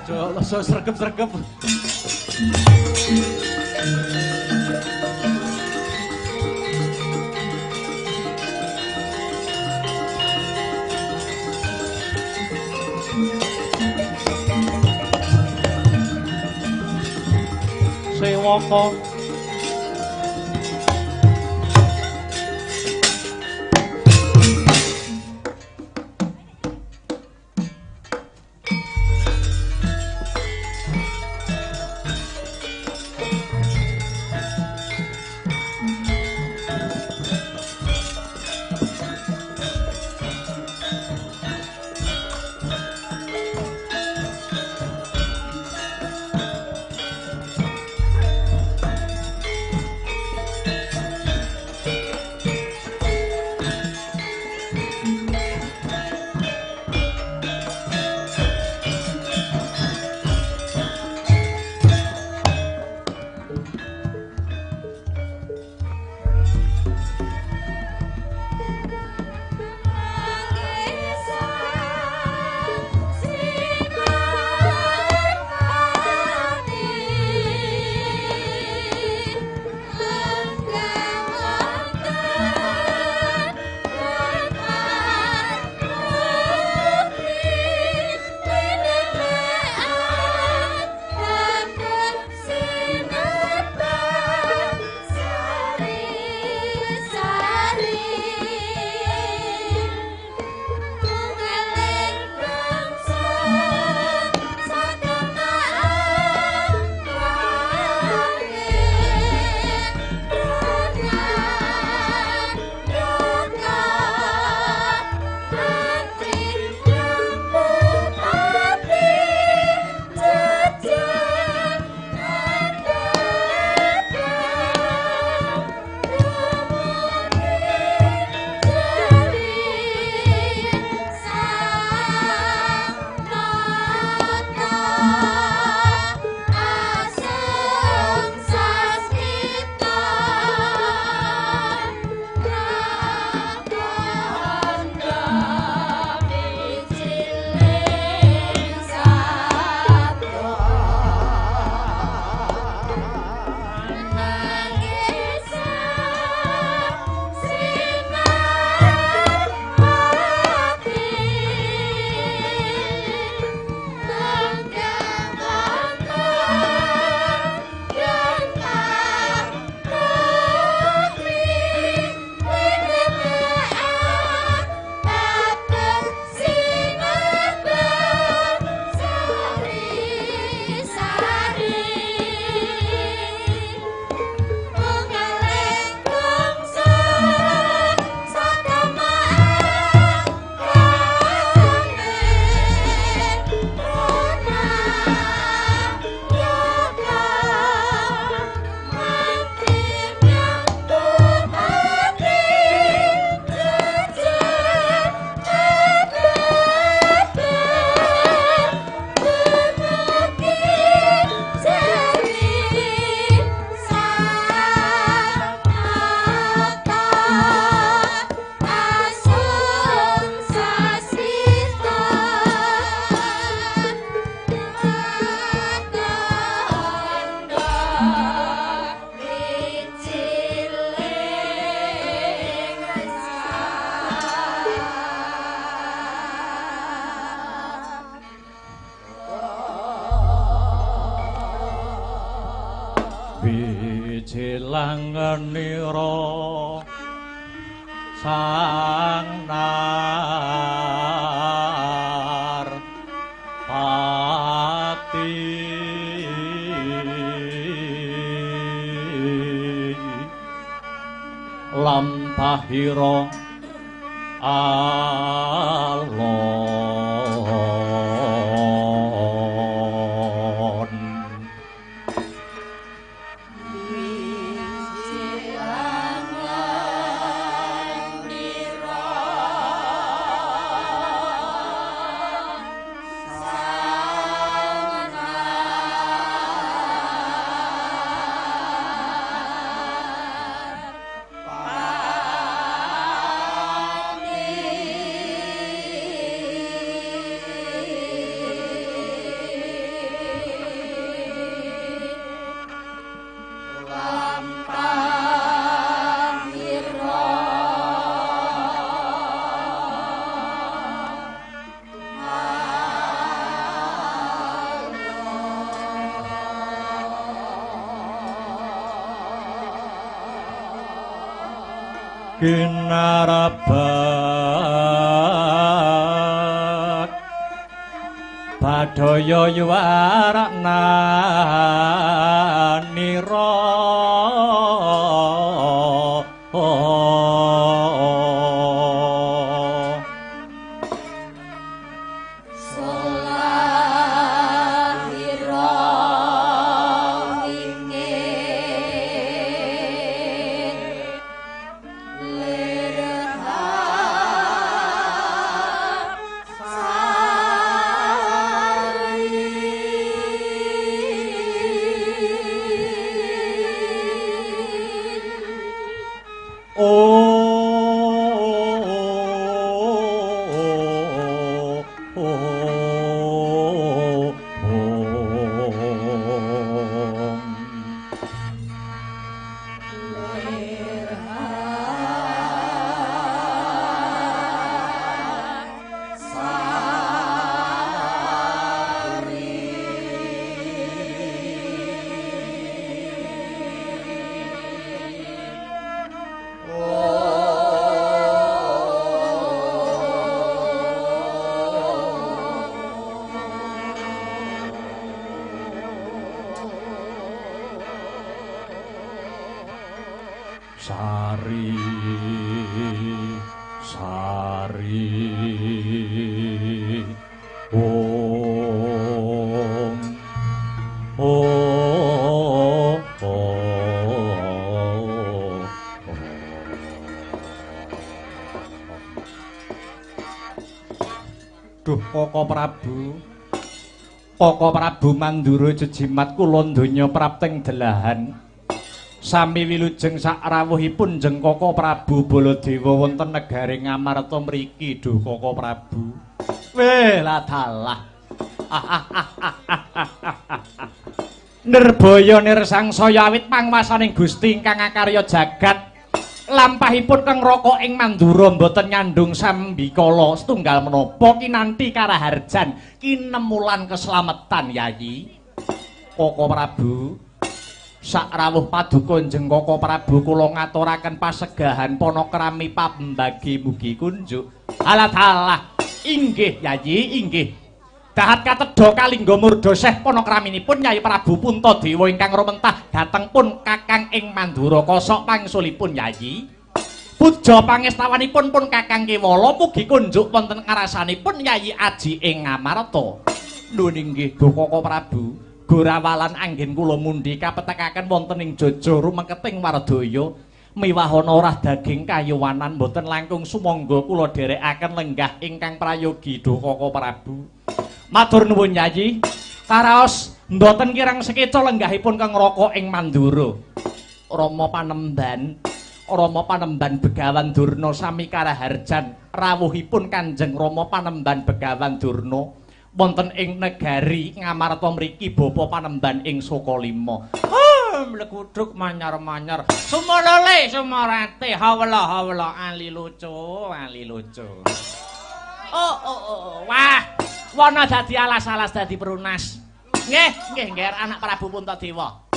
Aja aja sregep-sregep. Sewaka Wijilangenira sang nar pati lampahira alon. Pati. Kinarabak badaya yuwarakna nira. Sari sari om om om. Duh Koko Prabu, Koko Prabu Mandura jejimat kula donya prapting delahan. Sami wilujeng sakrawuhipun jeng Koko Prabu Baladewa wonten negari Ngamarta mriki. Duh Koko Prabu. Weh ladalah. Nirbaya nirsangsaya awit panguwasaning Gusti ingkang akarya jagat. Lampahipun keng raka ing Mandura mboten nyandung sambikala setunggal menapa kinanti karaharjan kinemulan keslametan Yayi. Koko Prabu, sakrawuh paduka jeng Koko Prabu kula ngaturaken pasegahan panakrami pambagi mugi kunjuk. Alah inggih Yayi, inggih. Dahat katedha kalingga murda seh panakraminipun Yayi Prabu Puntadewa ingkang rumentah dhateng pun Kakang ing Mandura kosok pangsulipun Yayi. Puja pangestawanipun pun Kakang Kewala mugi kunjuk wonten ngarasanipun Yayi Aji ing Ngamarta. Nuwun inggih Koko Prabu. Gorawalan anggen kula mundhi kapetekaken wonten ing Jojo rumengketing wardaya miwahana orah daging kayuwanan boten langkung sumangga kula dherekaken lenggah ingkang prayogi. Duh Koko Prabu. Matur nuwun Yayi. Karaos mboten kirang sekeca lenggahipun kang raka ing Mandura. Rama Panemban, Rama Panemban Begawan Durna sami karaharjan rawuhipun Kanjeng Rama Panemban Begawan Durna wonten ing negari Ngamarta mriki Bapa Panemban ing Sukalima. Ah, mlekuduk manyar-manyar. Sumolole sumorate hawela hawela ali lucu, ali lucu. Oh oh oh, wah, wana dadi alas-alas dadi perunas. Nggih, nggih ngger anak Prabu Puntadewa.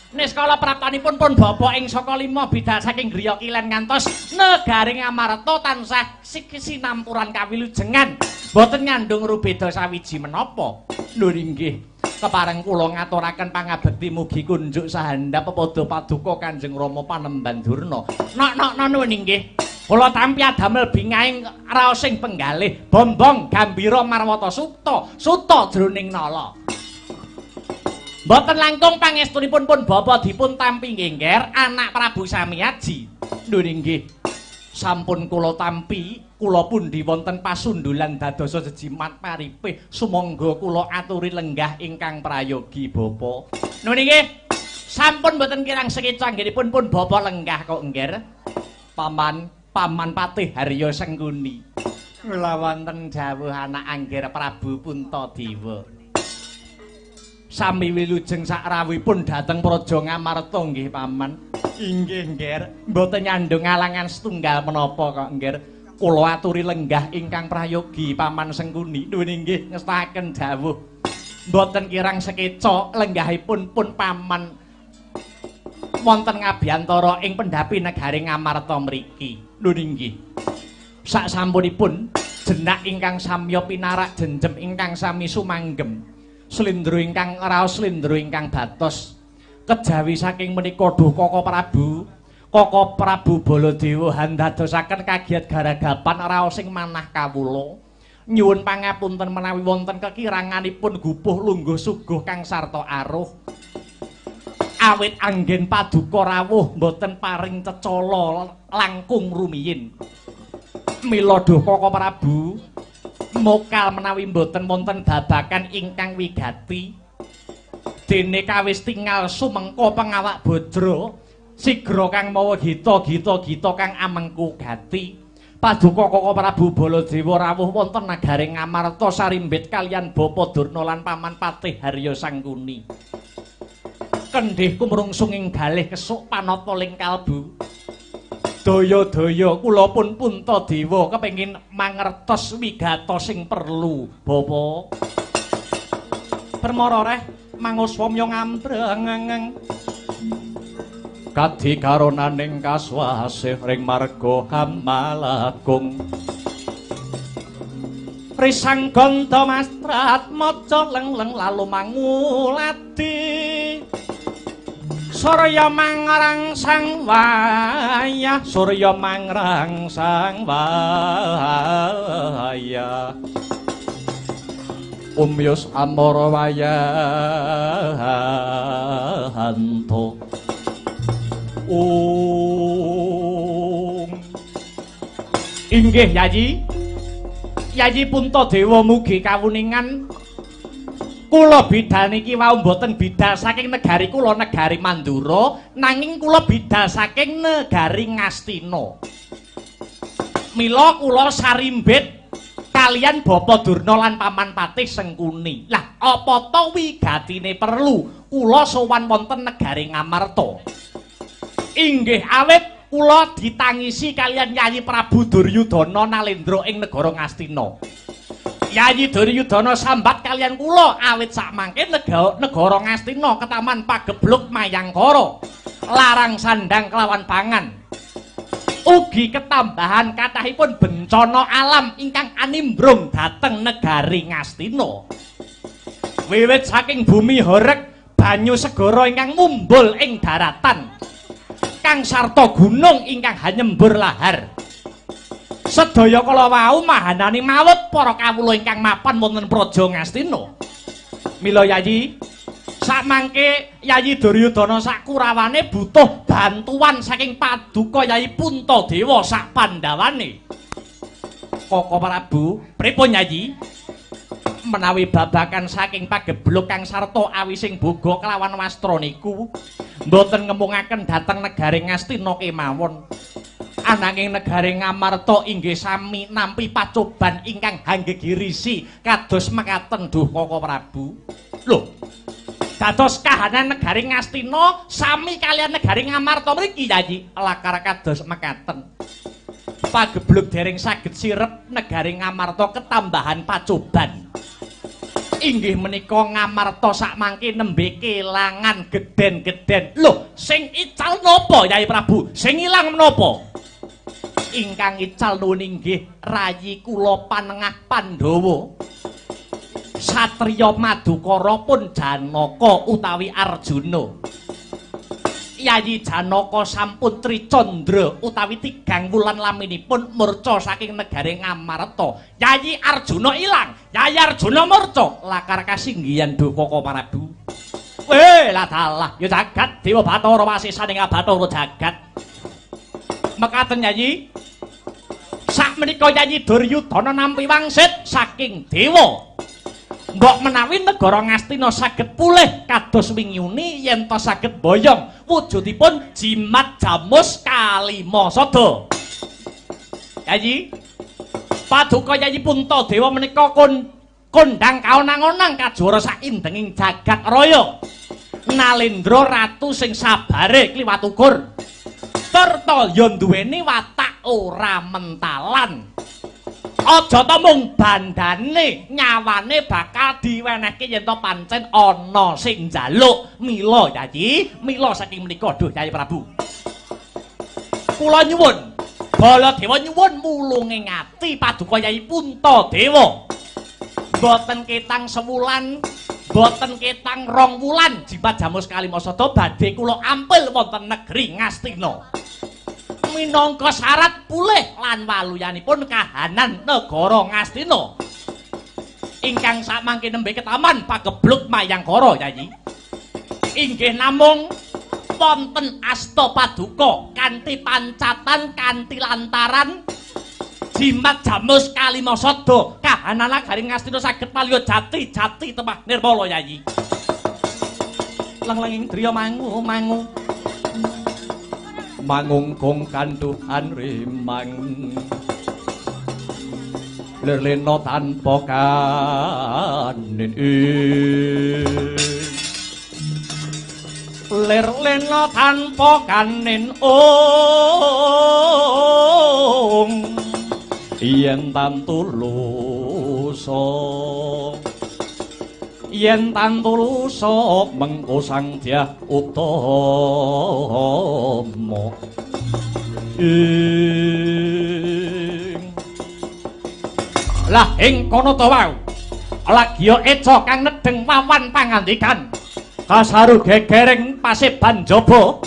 Niskala praptanipun pun bapa ing Sukalima bidal saking griya kilen ngantos negari Ngamarta tansah sinampuran kawilujengan. Boten nyandung rubeda sawiji menapa. Lho inggih, kepareng kula ngaturaken pangabekti mugi kunjuk sahandap pepada paduka Kanjeng Rama Panemban Durna. Nok nok nuwun inggih. Kula tampi adamel bingahing raosing penggalih bombong gambira marwata suta suta jroning nala. Mboten langkung pangestunipun pun bapa dipun tampi nggih ngger anak Prabu Samiaji. Lho inggih. Sampun kula tampi, kula pundi wonten pasundulan dadosa jejimat paripih sumangga kula aturi lenggah ingkang prayogi bapa. Nuwun inggih. Sampun mboten kirang sekeca anggenipun pun bapa lenggah kok ngger. Paman, Paman Patih Harya Sengkuni. Kula wonten dawuh anak angger Prabu Puntadewa. Sami wilujeng sakrawuhipun dhateng Praja Ngamarta nggih Paman. Inggih ngger, mboten nyandung alangan setunggal menapa kok ngger. Kula aturi lenggah ingkang prayogi Paman Sengkuni. Nuwun inggih ngestakaken dawuh. Mboten kirang sekeca lenggahipun pun Paman wonten ngabiyantara ing pendhapi negari Ngamarta mriki. Nun inggih. Sak sampunipun jenak ingkang samya pinarak jenjem ingkang sami sumanggem. Slendro ingkang raos slendro ingkang batos. Kejawi saking menika duh Koko Prabu, Koko Prabu Baladewa handadosaken kagiyat garagapan raos ing manah kawula. Nyuwun pangapunten menawi wonten kekiranganipun gupuh lungguh suguh kang sarta aruh. Awit anggen paduka rawuh mboten paring cecala langkung rumiyin. Mila duh Koko Prabu, mokal menawi mboten wonten babakan ingkang wigati. Dene kawis tingal sumengko pengawak bajra sigra kang mawa gita gita gita kang amengku gati. Paduka Koko Prabu Baladewa rawuh wonten nagari Ngamarta sarimbit kaliyan Bapa Durna lan Paman Patih Harya Sangkuni. Kendhih kumrungsung ing galih kesuk panata ling kalbu. Daya-daya kula pun Puntadewa kepengin mangertos wigata sing perlu, Bapa. Permara reh manguswamya ngambreng kadi karonaning kaswasih ring marga Hamalagung. Risang ganda mastrat maca leng-leng lalu manguladi. Surya mangrangsang wayah, surya mangrangsang wayah. Umyus amara wayahanto. Om. Inggih Yayi. Yayi Puntadewa mugi kawuningan kula bidal niki wau mboten bidal saking negari kula negari Mandura, nanging kula bidal saking negari Ngastina. Mila kula sarimbit kaliyan Bapa Durna lan Paman Patih Sengkuni. Lah apa ta wigatine perlu kula sowan wonten negari Ngamarta? Inggih awit kula ditangisi kaliyan Yayi Prabu Duryudana Nalendra ing negara Ngastina. Yayi Duryudana sambat kaliyan kula awit sakmangke negara Ngastina ketaman pagebluk mayangkara, larang sandang kelawan pangan. Ugi ketambahan kathahipun bencana alam ingkang animbrung dhateng negari Ngastina. Wiwit saking bumi horeg banyu segara ingkang mumbul ing daratan, kang sarta gunung ingkang hanyembur lahar. Sedaya kala wau mahanani mawut para kawula ingkang mapan wonten Praja Ngastina. Mila Yayi, sakmangke Yayi Duryudana sakurawane butuh bantuan saking paduka Yayi Puntadewa sak pandhawane. Koko Prabu, pripun Yayi? Menawi babakan saking pagebluk kang sarta awising boga kelawan wastra niku mboten ngemungaken dhateng negari Ngastina kemawon. Ananging negari Ngamarta inggih sami nampi pacoban ingkang hanggegirisi kados mekaten duh Koko Prabu. Lho, dados kahanan negari Ngastina sami kaliyan negari Ngamarta mriki Yayi, lakar kados mekaten. Pagebluk dereng saged sirep negari Ngamarta ketambahan pacoban. Inggih menika Ngamarta sakmangke nembe kelangan gedhen-gedhen. Lho, sing ical napa Yayi Prabu? Sing ilang menapa? Ingkang ical nuwun inggih rayi kula panengah Pandhawa. Satriya Madukara pun Janaka utawi Arjuna. Yayi Janaka sampun tricandra utawi tigang wulan laminipun murca saking negari Ngamarta. Yayi Arjuna ilang, Yayi Arjuna murca, lakar kasinggihan duh Koko Prabu. Weh, lah dalah, ya jagat Dewa Bathara wasisaning Abathara jagat. Mekaten Yayi, sakmenika Yayi Duryudana nampi wangsit saking dewa. Mbok menawi negara Ngastina saged pulih kados wingi-uni yen ta saged boyong wujudipun jimat jamus kalima sada. Yayi, paduka Yayi Puntadewa menika kondhang kaonang-onang kajuara saindenging jagat raya. Nalendra ratu sing sabare kliwat ukur. Turta ya duweni watak ora mentalan. Aja ta mung bandane, nyawane bakal diwenehke yen ta pancen ana sing njaluk. Mila Yayi, mila saking menika duh Yayi Prabu. Kula nyuwun Baladewa nyuwun mulunge ati paduka Yai Puntadewa. Mboten ketang sewulan, mboten ketang rong wulan jimat jamus kalimasada badhe kula ampil wonten negeri Ngastina. Minangka syarat pulih lan waluyanipun kahanan negara Ngastina. Ingkang samangke nembe ketaman pagebluk Mayangkara, Yayi. Inggih namung wonten asta paduka kanthi pancatan kanthi lantaran jimat jamus kalimasada kahanan nagari Ngastina saged palya jati jati temah nirmala, Yayi. Lenglenging driya mangu mangu mangungkung kanduhan rimang lir lena tanpa kanin lir lena tanpa kanin ong yen tantulusa yen tantulusa mengko sang dyah utama ing lah ing kono to wau lagiya eca kang nedheng wawan pangandikan kasaru gegereng paseban jaba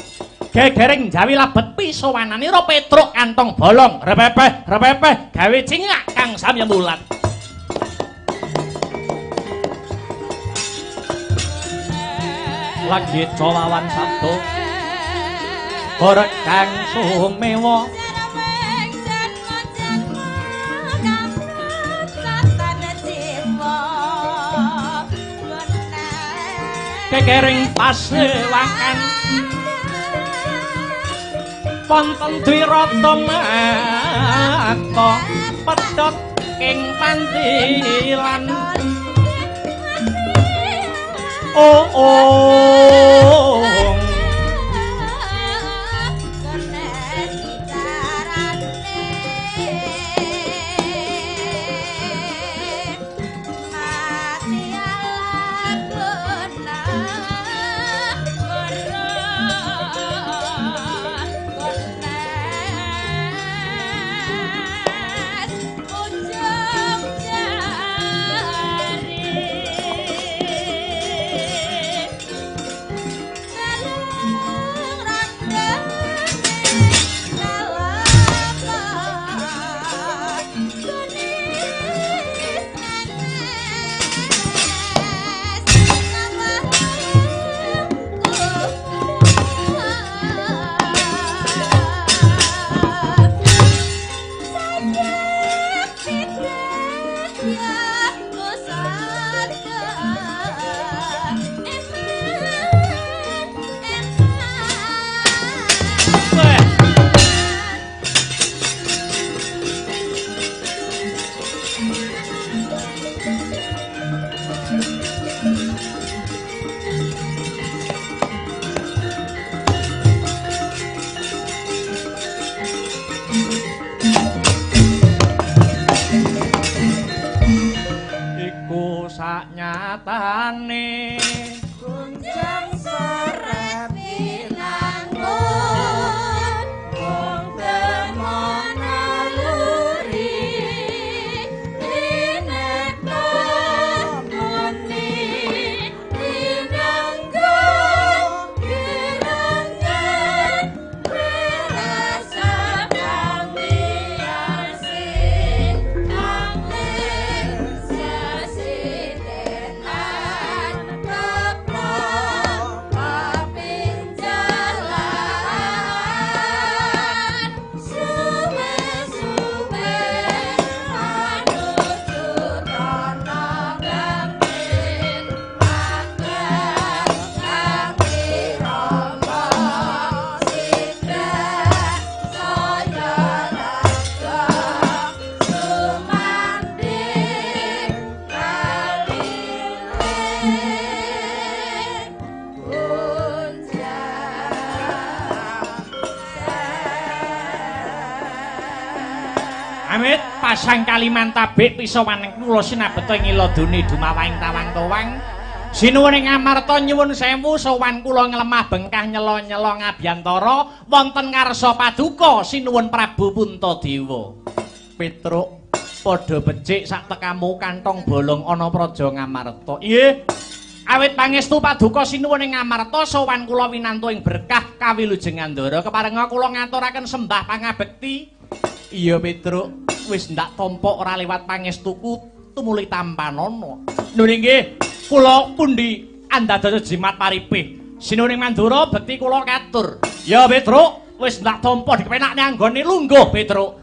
gegereng jawi labet pisowananira Petruk kantong bolong repepeh repepeh gawe cingak kang samya mulat. Lagi eca wawan sabdo gorek kang sumewa kekering pasewakan wonten Dwirata mata pedhot ing pandilan oh oh. Nyatane gunjang seret pinangun wong temon naluri tinekta muni tinanggo kirangan wirasa kang miyasin kang Amit pasang kalimantabik pisawaning kula sinabeta ing iladone dumawahing tawang-tawang Sinuwun ing Amarta nyuwun sewu sowan kula nglemah bengkah nyela-nyela ngabiyantara wonten ngarsa paduka Sinuwun Prabu Puntadewa. Petruk padha becik sak tekamu kantong bolong ana praja Ngamarta. Nggih. Awit pangestu paduka sinuwun ing Ngamarta sowan kula winantu ing berkah kawilujeng Andara keparenga kula ngaturaken sembah pangabekti. Iya Petruk, wis ndak tampa ora liwat pangestuku tumuli tampanana. Nun inggih, kula pundi andadosa jimat paripih. Sinuwun ing Mandura bekti kula katur. Ya Petruk, wis ndak tampa dikepenakne anggone lungguh Petruk.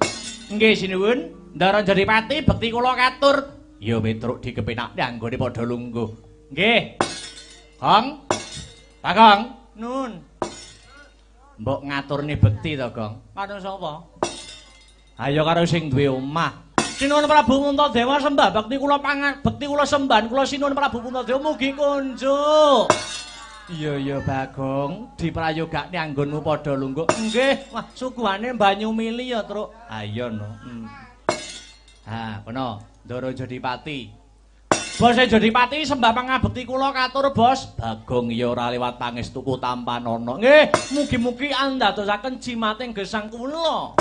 Nggih sinuwun, Ndara Jadipati bekti kula katur. Ya Petruk dikepenakne anggone padha lungguh. Nggih. Gong. Bagong. Nun. Mbok ngaturne bekti to, Gong. Karo sapa? Ayo karo sing duwe omah. Sinuwun Prabu Puntadewa sembah bekti kula pangabekti kula sembahan kula sinuwun Prabu Puntadewa mugi kunjuk. Iya iya Bagong, diprayogakne anggonmu padha lungguh. Nggih, wah suguhane banyu mili ya, Truk. Ayo no. Ha, kono Ndara Jadipati. Bos Jadipati sembah pangabekti kula katur, Bos. Bagong ya ora liwat pangestuku tampanana. Nggih, mugi-mugi andadosaken jimating gesang kula.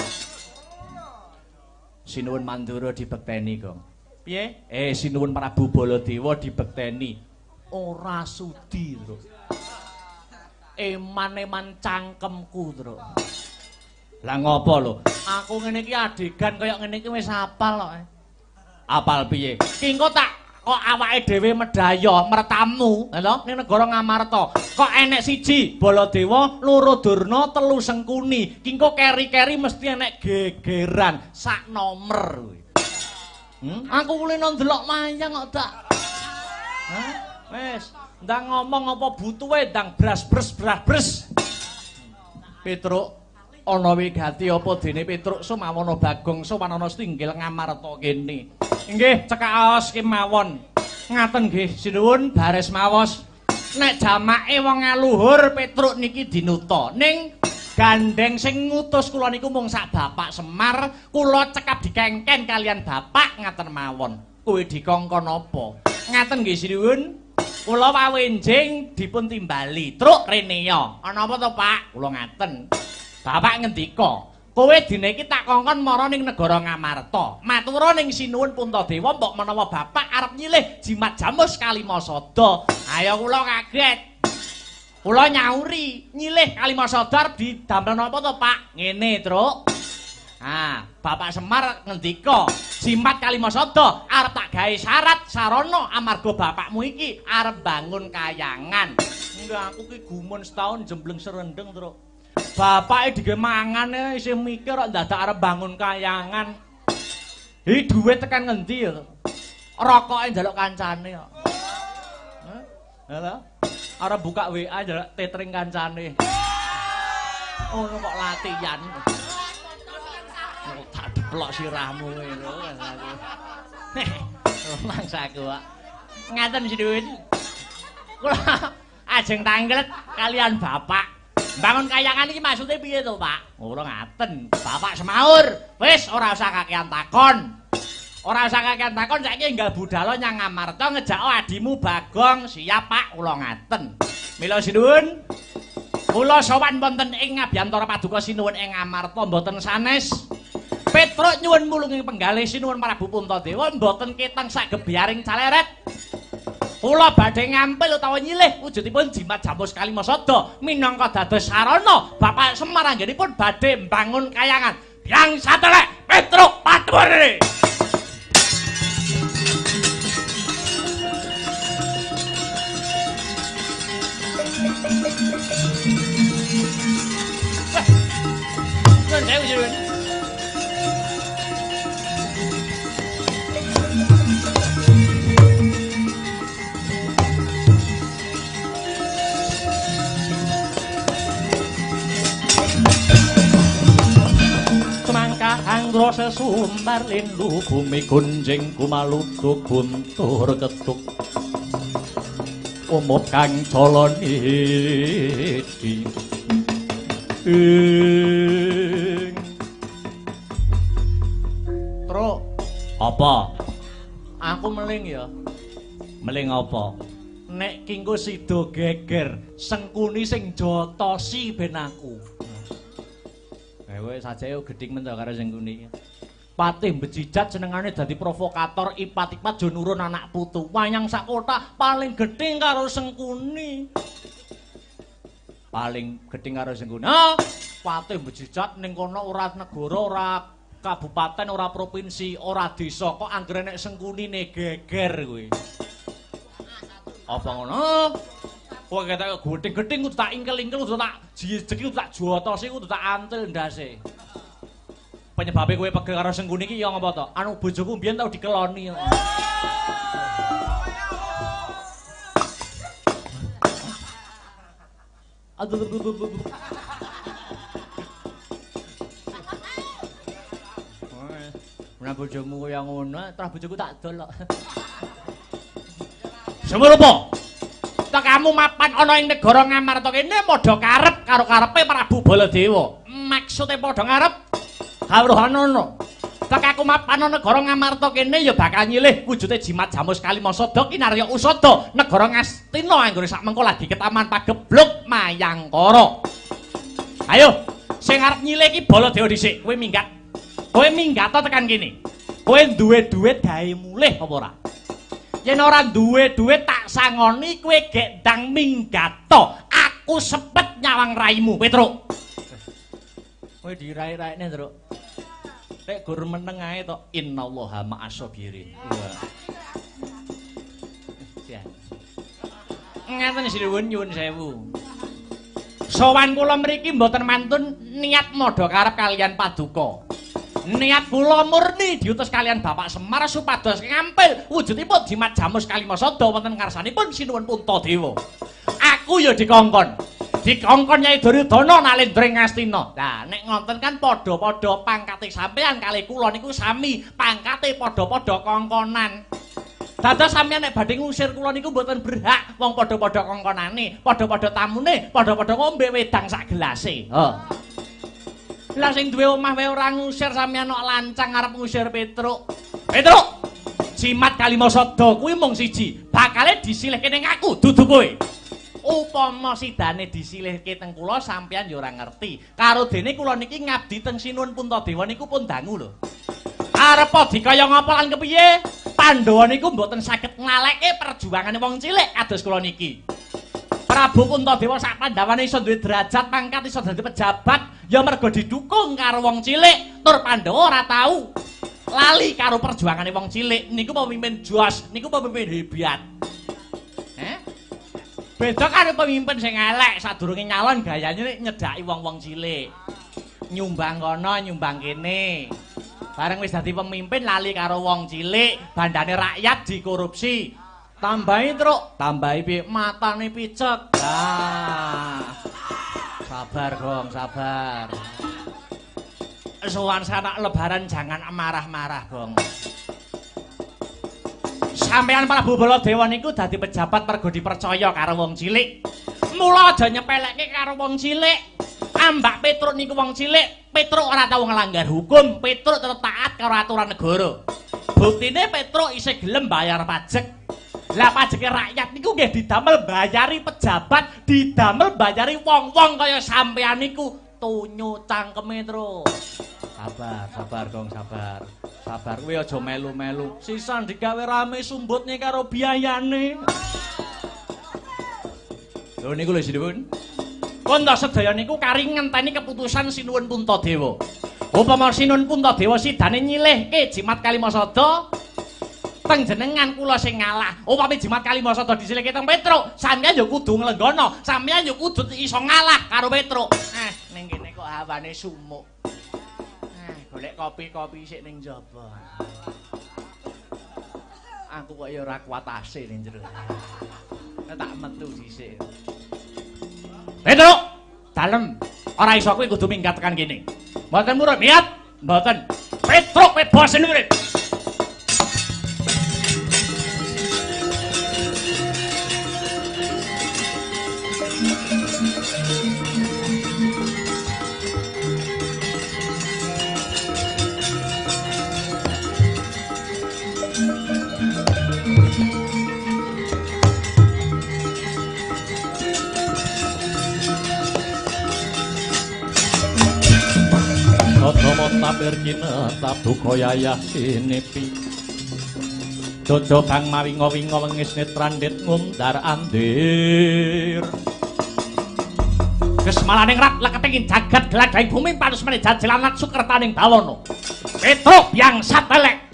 Sinuwun Mandura dibekteni, Gong. Piye? Sinuwun Prabu Baladewa dibekteni. Ora sudi, Truk. Eman-eman cangkemku, Truk. Lah ngopo lho? Aku ngene iki adegan kaya ngene iki wis apal kok. Apal piye? Ki engko tak kok awake dhewe medhaya mertamu, lho ning negara Ngamarta. Kok enek siji Baladewa, loro Durna, telu Sengkuni. Ki engko keri-keri mesti enek gegeran sak nomer kuwi. Aku kulino ndelok wayang kok tak. Hah? Wis, ndang ngomong apa butuhe ndang bras-bres bras-bres. Petruk ana wigati apa dene Petruk sumawana Bagong sowanana setinggil Ngamarta kene. Nggih, cekak aos kemawon. Ngaten nggih, sinuwun baris maos. Nek jamake wong aluhur Petruk niki dinuta. Ning gandeng sing ngutus kula niku mung sak Bapak Semar, kula cekap dikengken kalian bapak ngaten mawon. Kowe dikongkon apa? Ngaten nggih sinuwun. Kula wawenjing dipun timbali. Truk rene ya. Ana apa to, Pak? Kula ngaten. Bapak ngendika, kowe dina iki tak kongkon mara ning negara Ngamarta. Matura ning Sinuwun Puntadewa mbok menawa bapak arep nyilih jimat jamus Kalimasada. Ayo kula kaget. Kula nyauri, nyilih Kalimasada arep didamel napa to, Pak? Ngene, Truk. Ah, Bapak Semar ngendika, jimat Kalimasada arep tak gawe syarat sarana amarga bapakmu iki arep bangun kayangan. Enggak, aku ki gumun setahun jembleng serendeng, Truk. Bapake digawe mangan isih mikir kok dadak arep bangun kayangan. Iki dhuwit tekan ngendi ya? Rokoke njaluk kancane kok. Hah? Lha arep buka WA njaluk tethering kancane. Ngono kok latihan. Tak deplok sirahmu kowe lho. Mangsaku kok. Ngaten sinuwun. Kula ajeng tanglet kalian bapak. Bangun kayangan iki maksude piye to, Pak? Ora ngaten. Bapak semaur. Wis ora usah kakean takon. Ora usah kakean takon saiki enggal budala nyang Ngamarta ngejak adimu Bagong. Siap, Pak. Kula ngaten. Mila sinuwun. Kula sowan wonten ing ngabiyantara paduka sinuwun ing Ngamarta mboten sanes. Petruk nyuwun mulunging penggalih sinuwun Prabu Puntadewa mboten ketang sak gebyaring caleret. Kula badhe ngampil utawa nyilih wujudipun jimat jamus Kalimasada minangka dados sarana Bapak Semar anggenipun badhe mbangun kayangan. Yang satelek Petruk Patwari. Nuwun sewu sinuwun. Anggra sesumbar lindu bumi gunjing kumaludu guntur ketuk umup kang colonidi ing Truk apa? Aku meling ya. Meling apa? Nek ki engko sida geger, Sengkuni sing jotosi ben aku. Kowe sajake gedhing men to karo Sengkuni. Patih Bejijat senengane dadi provokator, ipat-ipat jo nurun anak putu. Wayang sak kotak paling gedhing karo Sengkuni. Paling gedhing karo Sengkuni. Ha, Patih Bejijat ning kono ora negara, ora kabupaten, ora provinsi, ora desa, kok anggere nek Sengkunine geger kowe. Apa ngono? Kowe ketok gedhing-gedhing kudu tak ingkel-ingkel, kudu tak jejeki, kudu tak jotosi, kudu tak antil ndase. Penyebabe kowe pegel karo Sengkuni iki ya ngapa to? Anu bojoku mbiyen tau dikeloni. Aduh. Ora bojomu kaya ngono, terus bojoku tak dol kok. Sumrupa. Tekamu mapan ana ing negara Ngamarta kene padha karep karo karepe Prabu Baladewa. Maksude padha ngarep kawruhanana. Tekaku mapan ana negara Ngamarta kene ya bakal nyilih wujude jimat jamus Kalimasada kinarya usada negara Ngastina anggone sak mengko lagi ketaman pagebluk Mayangkara. Ayo, sing arep nyilih iki Baladewa dhisik, kowe minggat. Kowe minggat tekan kene. Kowe duwe dhuwit gawe mulih apa ora? Yen ora duwe dhuwit tak sangoni kowe gek ndang minggato. Aku sepet nyawang raimu, Petruk. Kowe dirai-raine, Truk. Nek gur meneng ae to, innallaha ma'as sabirin. Iya. Ngaten sinuwun nyuwun sewu. Sowan kula mriki mboten mantun niat madha karep kaliyan paduka. Niat kula murni diutus kaliyan Bapak Semar supados ngampil wujudipun jimat jamus Kalimasada wonten ngarsanipun Sinuwun Puntadewa. Aku ya dikongkon. Dikongkon Nyai Duryudana Nalendra ing Ngastina. Lah nek ngonten kan padha-padha pangkate sampeyan kalih kula niku sami, pangkate padha-padha kongkonan. Dados sampeyan nek badhe ngusir kula niku mboten berhak, wong padha-padha kongkonane, padha-padha tamune, padha-padha ngombe wedang sak gelase. Heeh. Lah sing duwe omah wae ora ngusir sampeyan kok lancang arep ngusir Petruk. Petruk, jimat Kalimasada kuwi mung siji, bakale disilihke ning aku dudu kowe. Upama sidane disilihke teng kula sampeyan ya ora ngerti. Karo dene kula niki ngabdi teng Sinuwun Puntadewa niku pun dangu lho. Arep dikaya ngapa lan kepiye? Pandhawa niku mboten saged nglalekke perjuangane wong cilik kados kula niki. Prabu Puntadewa sak pandhawane iso duwe derajat pangkat, iso dadi pejabat, ya mergo didukung karo wong cilik, tur Pandhawa ora tau lali karo perjuangane wong cilik. Niku pemimpin jos, niku pemimpin hebat. Beda karo pemimpin sing elek, sadurunge nyalon gayane nyedhaki wong-wong cilik. Nyumbang kono, nyumbang kene. Bareng wis dadi pemimpin lali karo wong cilik, bandane rakyat dikorupsi. Tambahi truk, tambahi piye? Matane picek. Ah. Sabar, Gong, sabar. Sowan sanak lebaran jangan marah-marah, Gong. Sampeyan Prabu Baladewa niku dadi pejabat mergo dipercaya karo wong cilik. Mula aja nyepelekke karo wong cilik. Ambak Petruk niku wong cilik, Petruk ora tau nglanggar hukum, Petruk tetep taat karo aturan negara. Buktine Petruk isih gelem bayar pajak. Lah pajeke rakyat niku nggih didamel bayari pejabat, didamel bayari wong-wong kaya sampeyan niku. Tunyu cangkeme, Truk. Sabar, sabar, Gong, sabar. Sabar kowe aja melu-melu. Sisan digawe rame sumbutne karo biayane. Lho niku lho Sinuwun. Kandha sedaya niku kari ngenteni keputusan Sinuwun Puntadewa. Upama Sinuwun Puntadewa sidane nyilihke jimat Kalimasada teng jenengan kula sing ngalah. Upami jimat Kalimasada disilihke teng Petruk, sampeyan ya kudu nglenggono, sampeyan ya kudu iso ngalah karo Petruk. Ning kene kok hawane sumuk. Golek kopi-kopi sik ning jaba. Aku kok ya ora kuat AC ning jero. Tak metu dhisik. Petruk, dalem. Ora iso kuwi kudu minggat tekan kene. Mboten murun niat, mboten. Petruk kowe bosen urip. Kinetap ir kinetap duka yayah sinipi. Jojo kang mawinga-winga wengis netrandit ngundar andir. Kesmalaning rat leketing jagat gladhing bumi panusmane jajilan sukertaning bawana. Petruk yang satelek.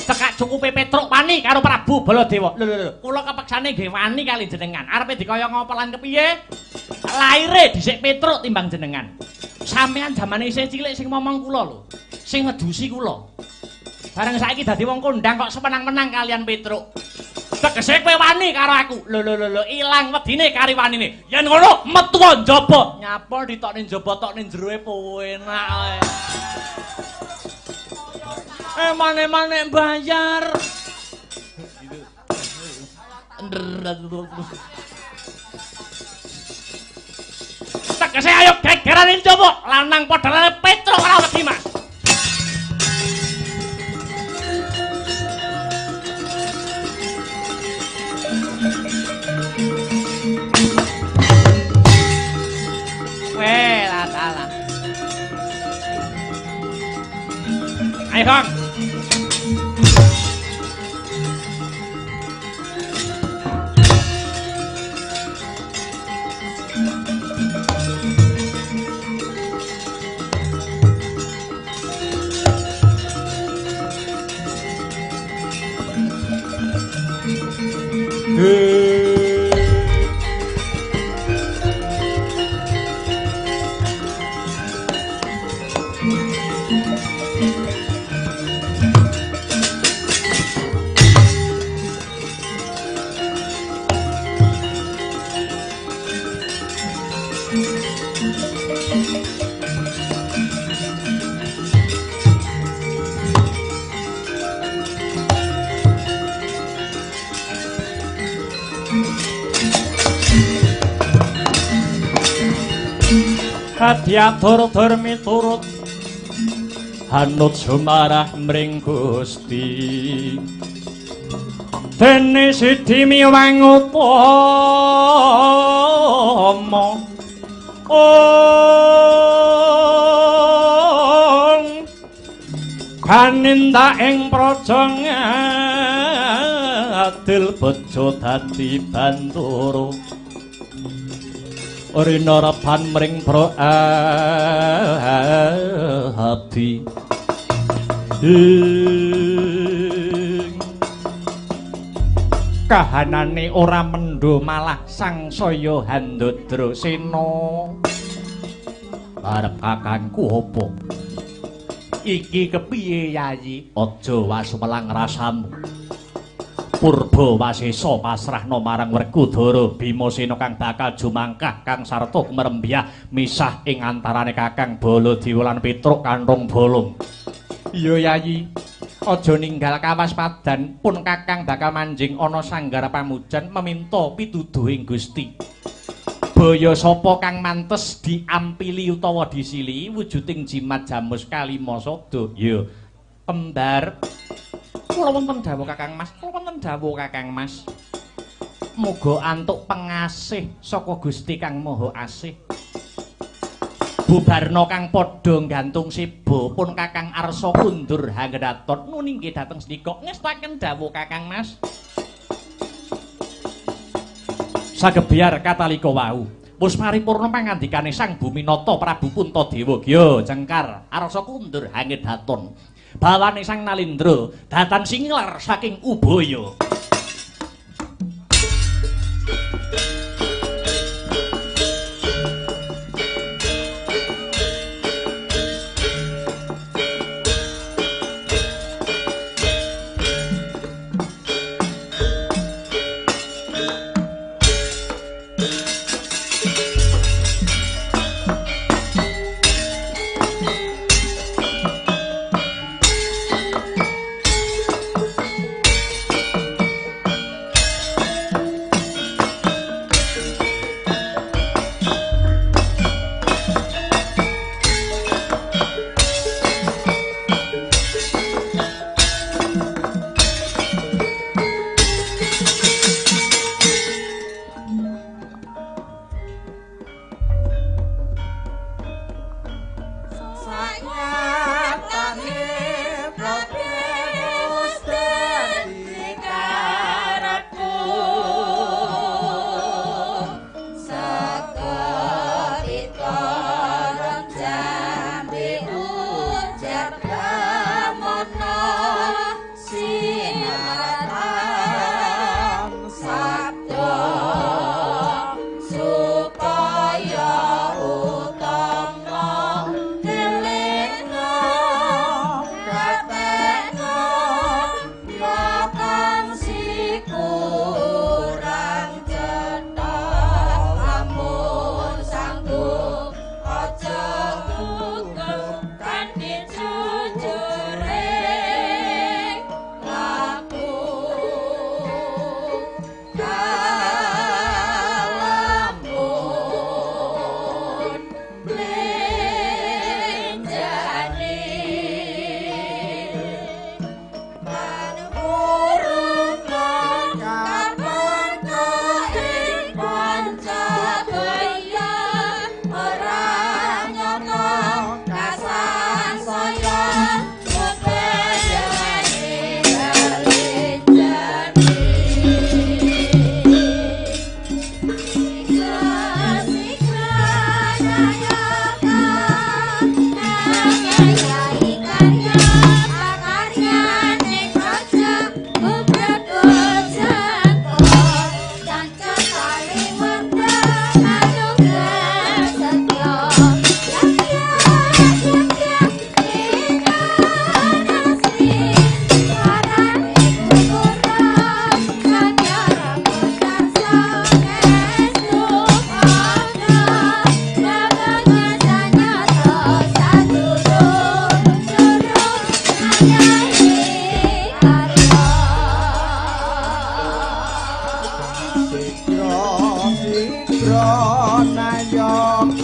Cekak cukupe Petruk wani karo Prabu Baladewa. Lho lho lho, kula kepeksane nggih wani kali jenengan. Arepe dikaya ngapa lan kepiye? Laire dhisik Petruk timbang jenengan. Sampeyan jamane isih cilik sing momong kula lho. Sing ngedusi kula. Bareng saiki dadi wong kondang kok semenang-menang kalian Petruk. Tegese kowe wani karo aku. Lho lho lho, ilang wedine kari wanine. Yen ngono metu njaba. Nyapa ditokne njaba tokne jeroe penak ae. Emane-mane bayar. Tegese ayo gegeran njaba. Lanang padha Petruk ora wedi, Mas. Weh, lah salah. Ayo, Bang. Diatur tur miturut hanut sumarah mring Gusti dene sidi miwang utama ong kaninda ing praja ngadil bejo dadi bantara rina reban mring abdi ing kahanane ora mendho malah sangsaya handadra sena. Arep kakangku apa iki kepiye Yayi? Aja wasumelang rasamu. Purba Wasesa pasrahna marang Werkudara Bimasena kang bakal jumangkah kang sarta kumrembyah misah ing antarane Kakang Baladewa lan Petruk Kanthong Bolong. Iya Yayi, aja ninggal kawaspadan pun Kakang bakal manjing ana sanggar pamujan meminta pituduhing Gusti. Baya sapa kang mantes diampili utawa disili wujuding jimat jamus kalima sada. Ya kembar. Kula wonten dawuh Kakang Mas, kula wonten dawuh Kakang Mas. Muga antuk pengasih saka Gusti Kang Maha Asih. Bubarna kang padha nggantung siba pun Kakang arsa kundur hanggedaton nuni nggih dhateng sendika ngestaken dawuh Kakang Mas. Sagebyar katalika wau. Wis paripurna pangandikane Sang Buminata Prabu Puntadewa. Gya cengkar arsa kundur hanggedaton. Bawane Sang Nalindra datan singlar saking Ubaya. Sigra nayoga.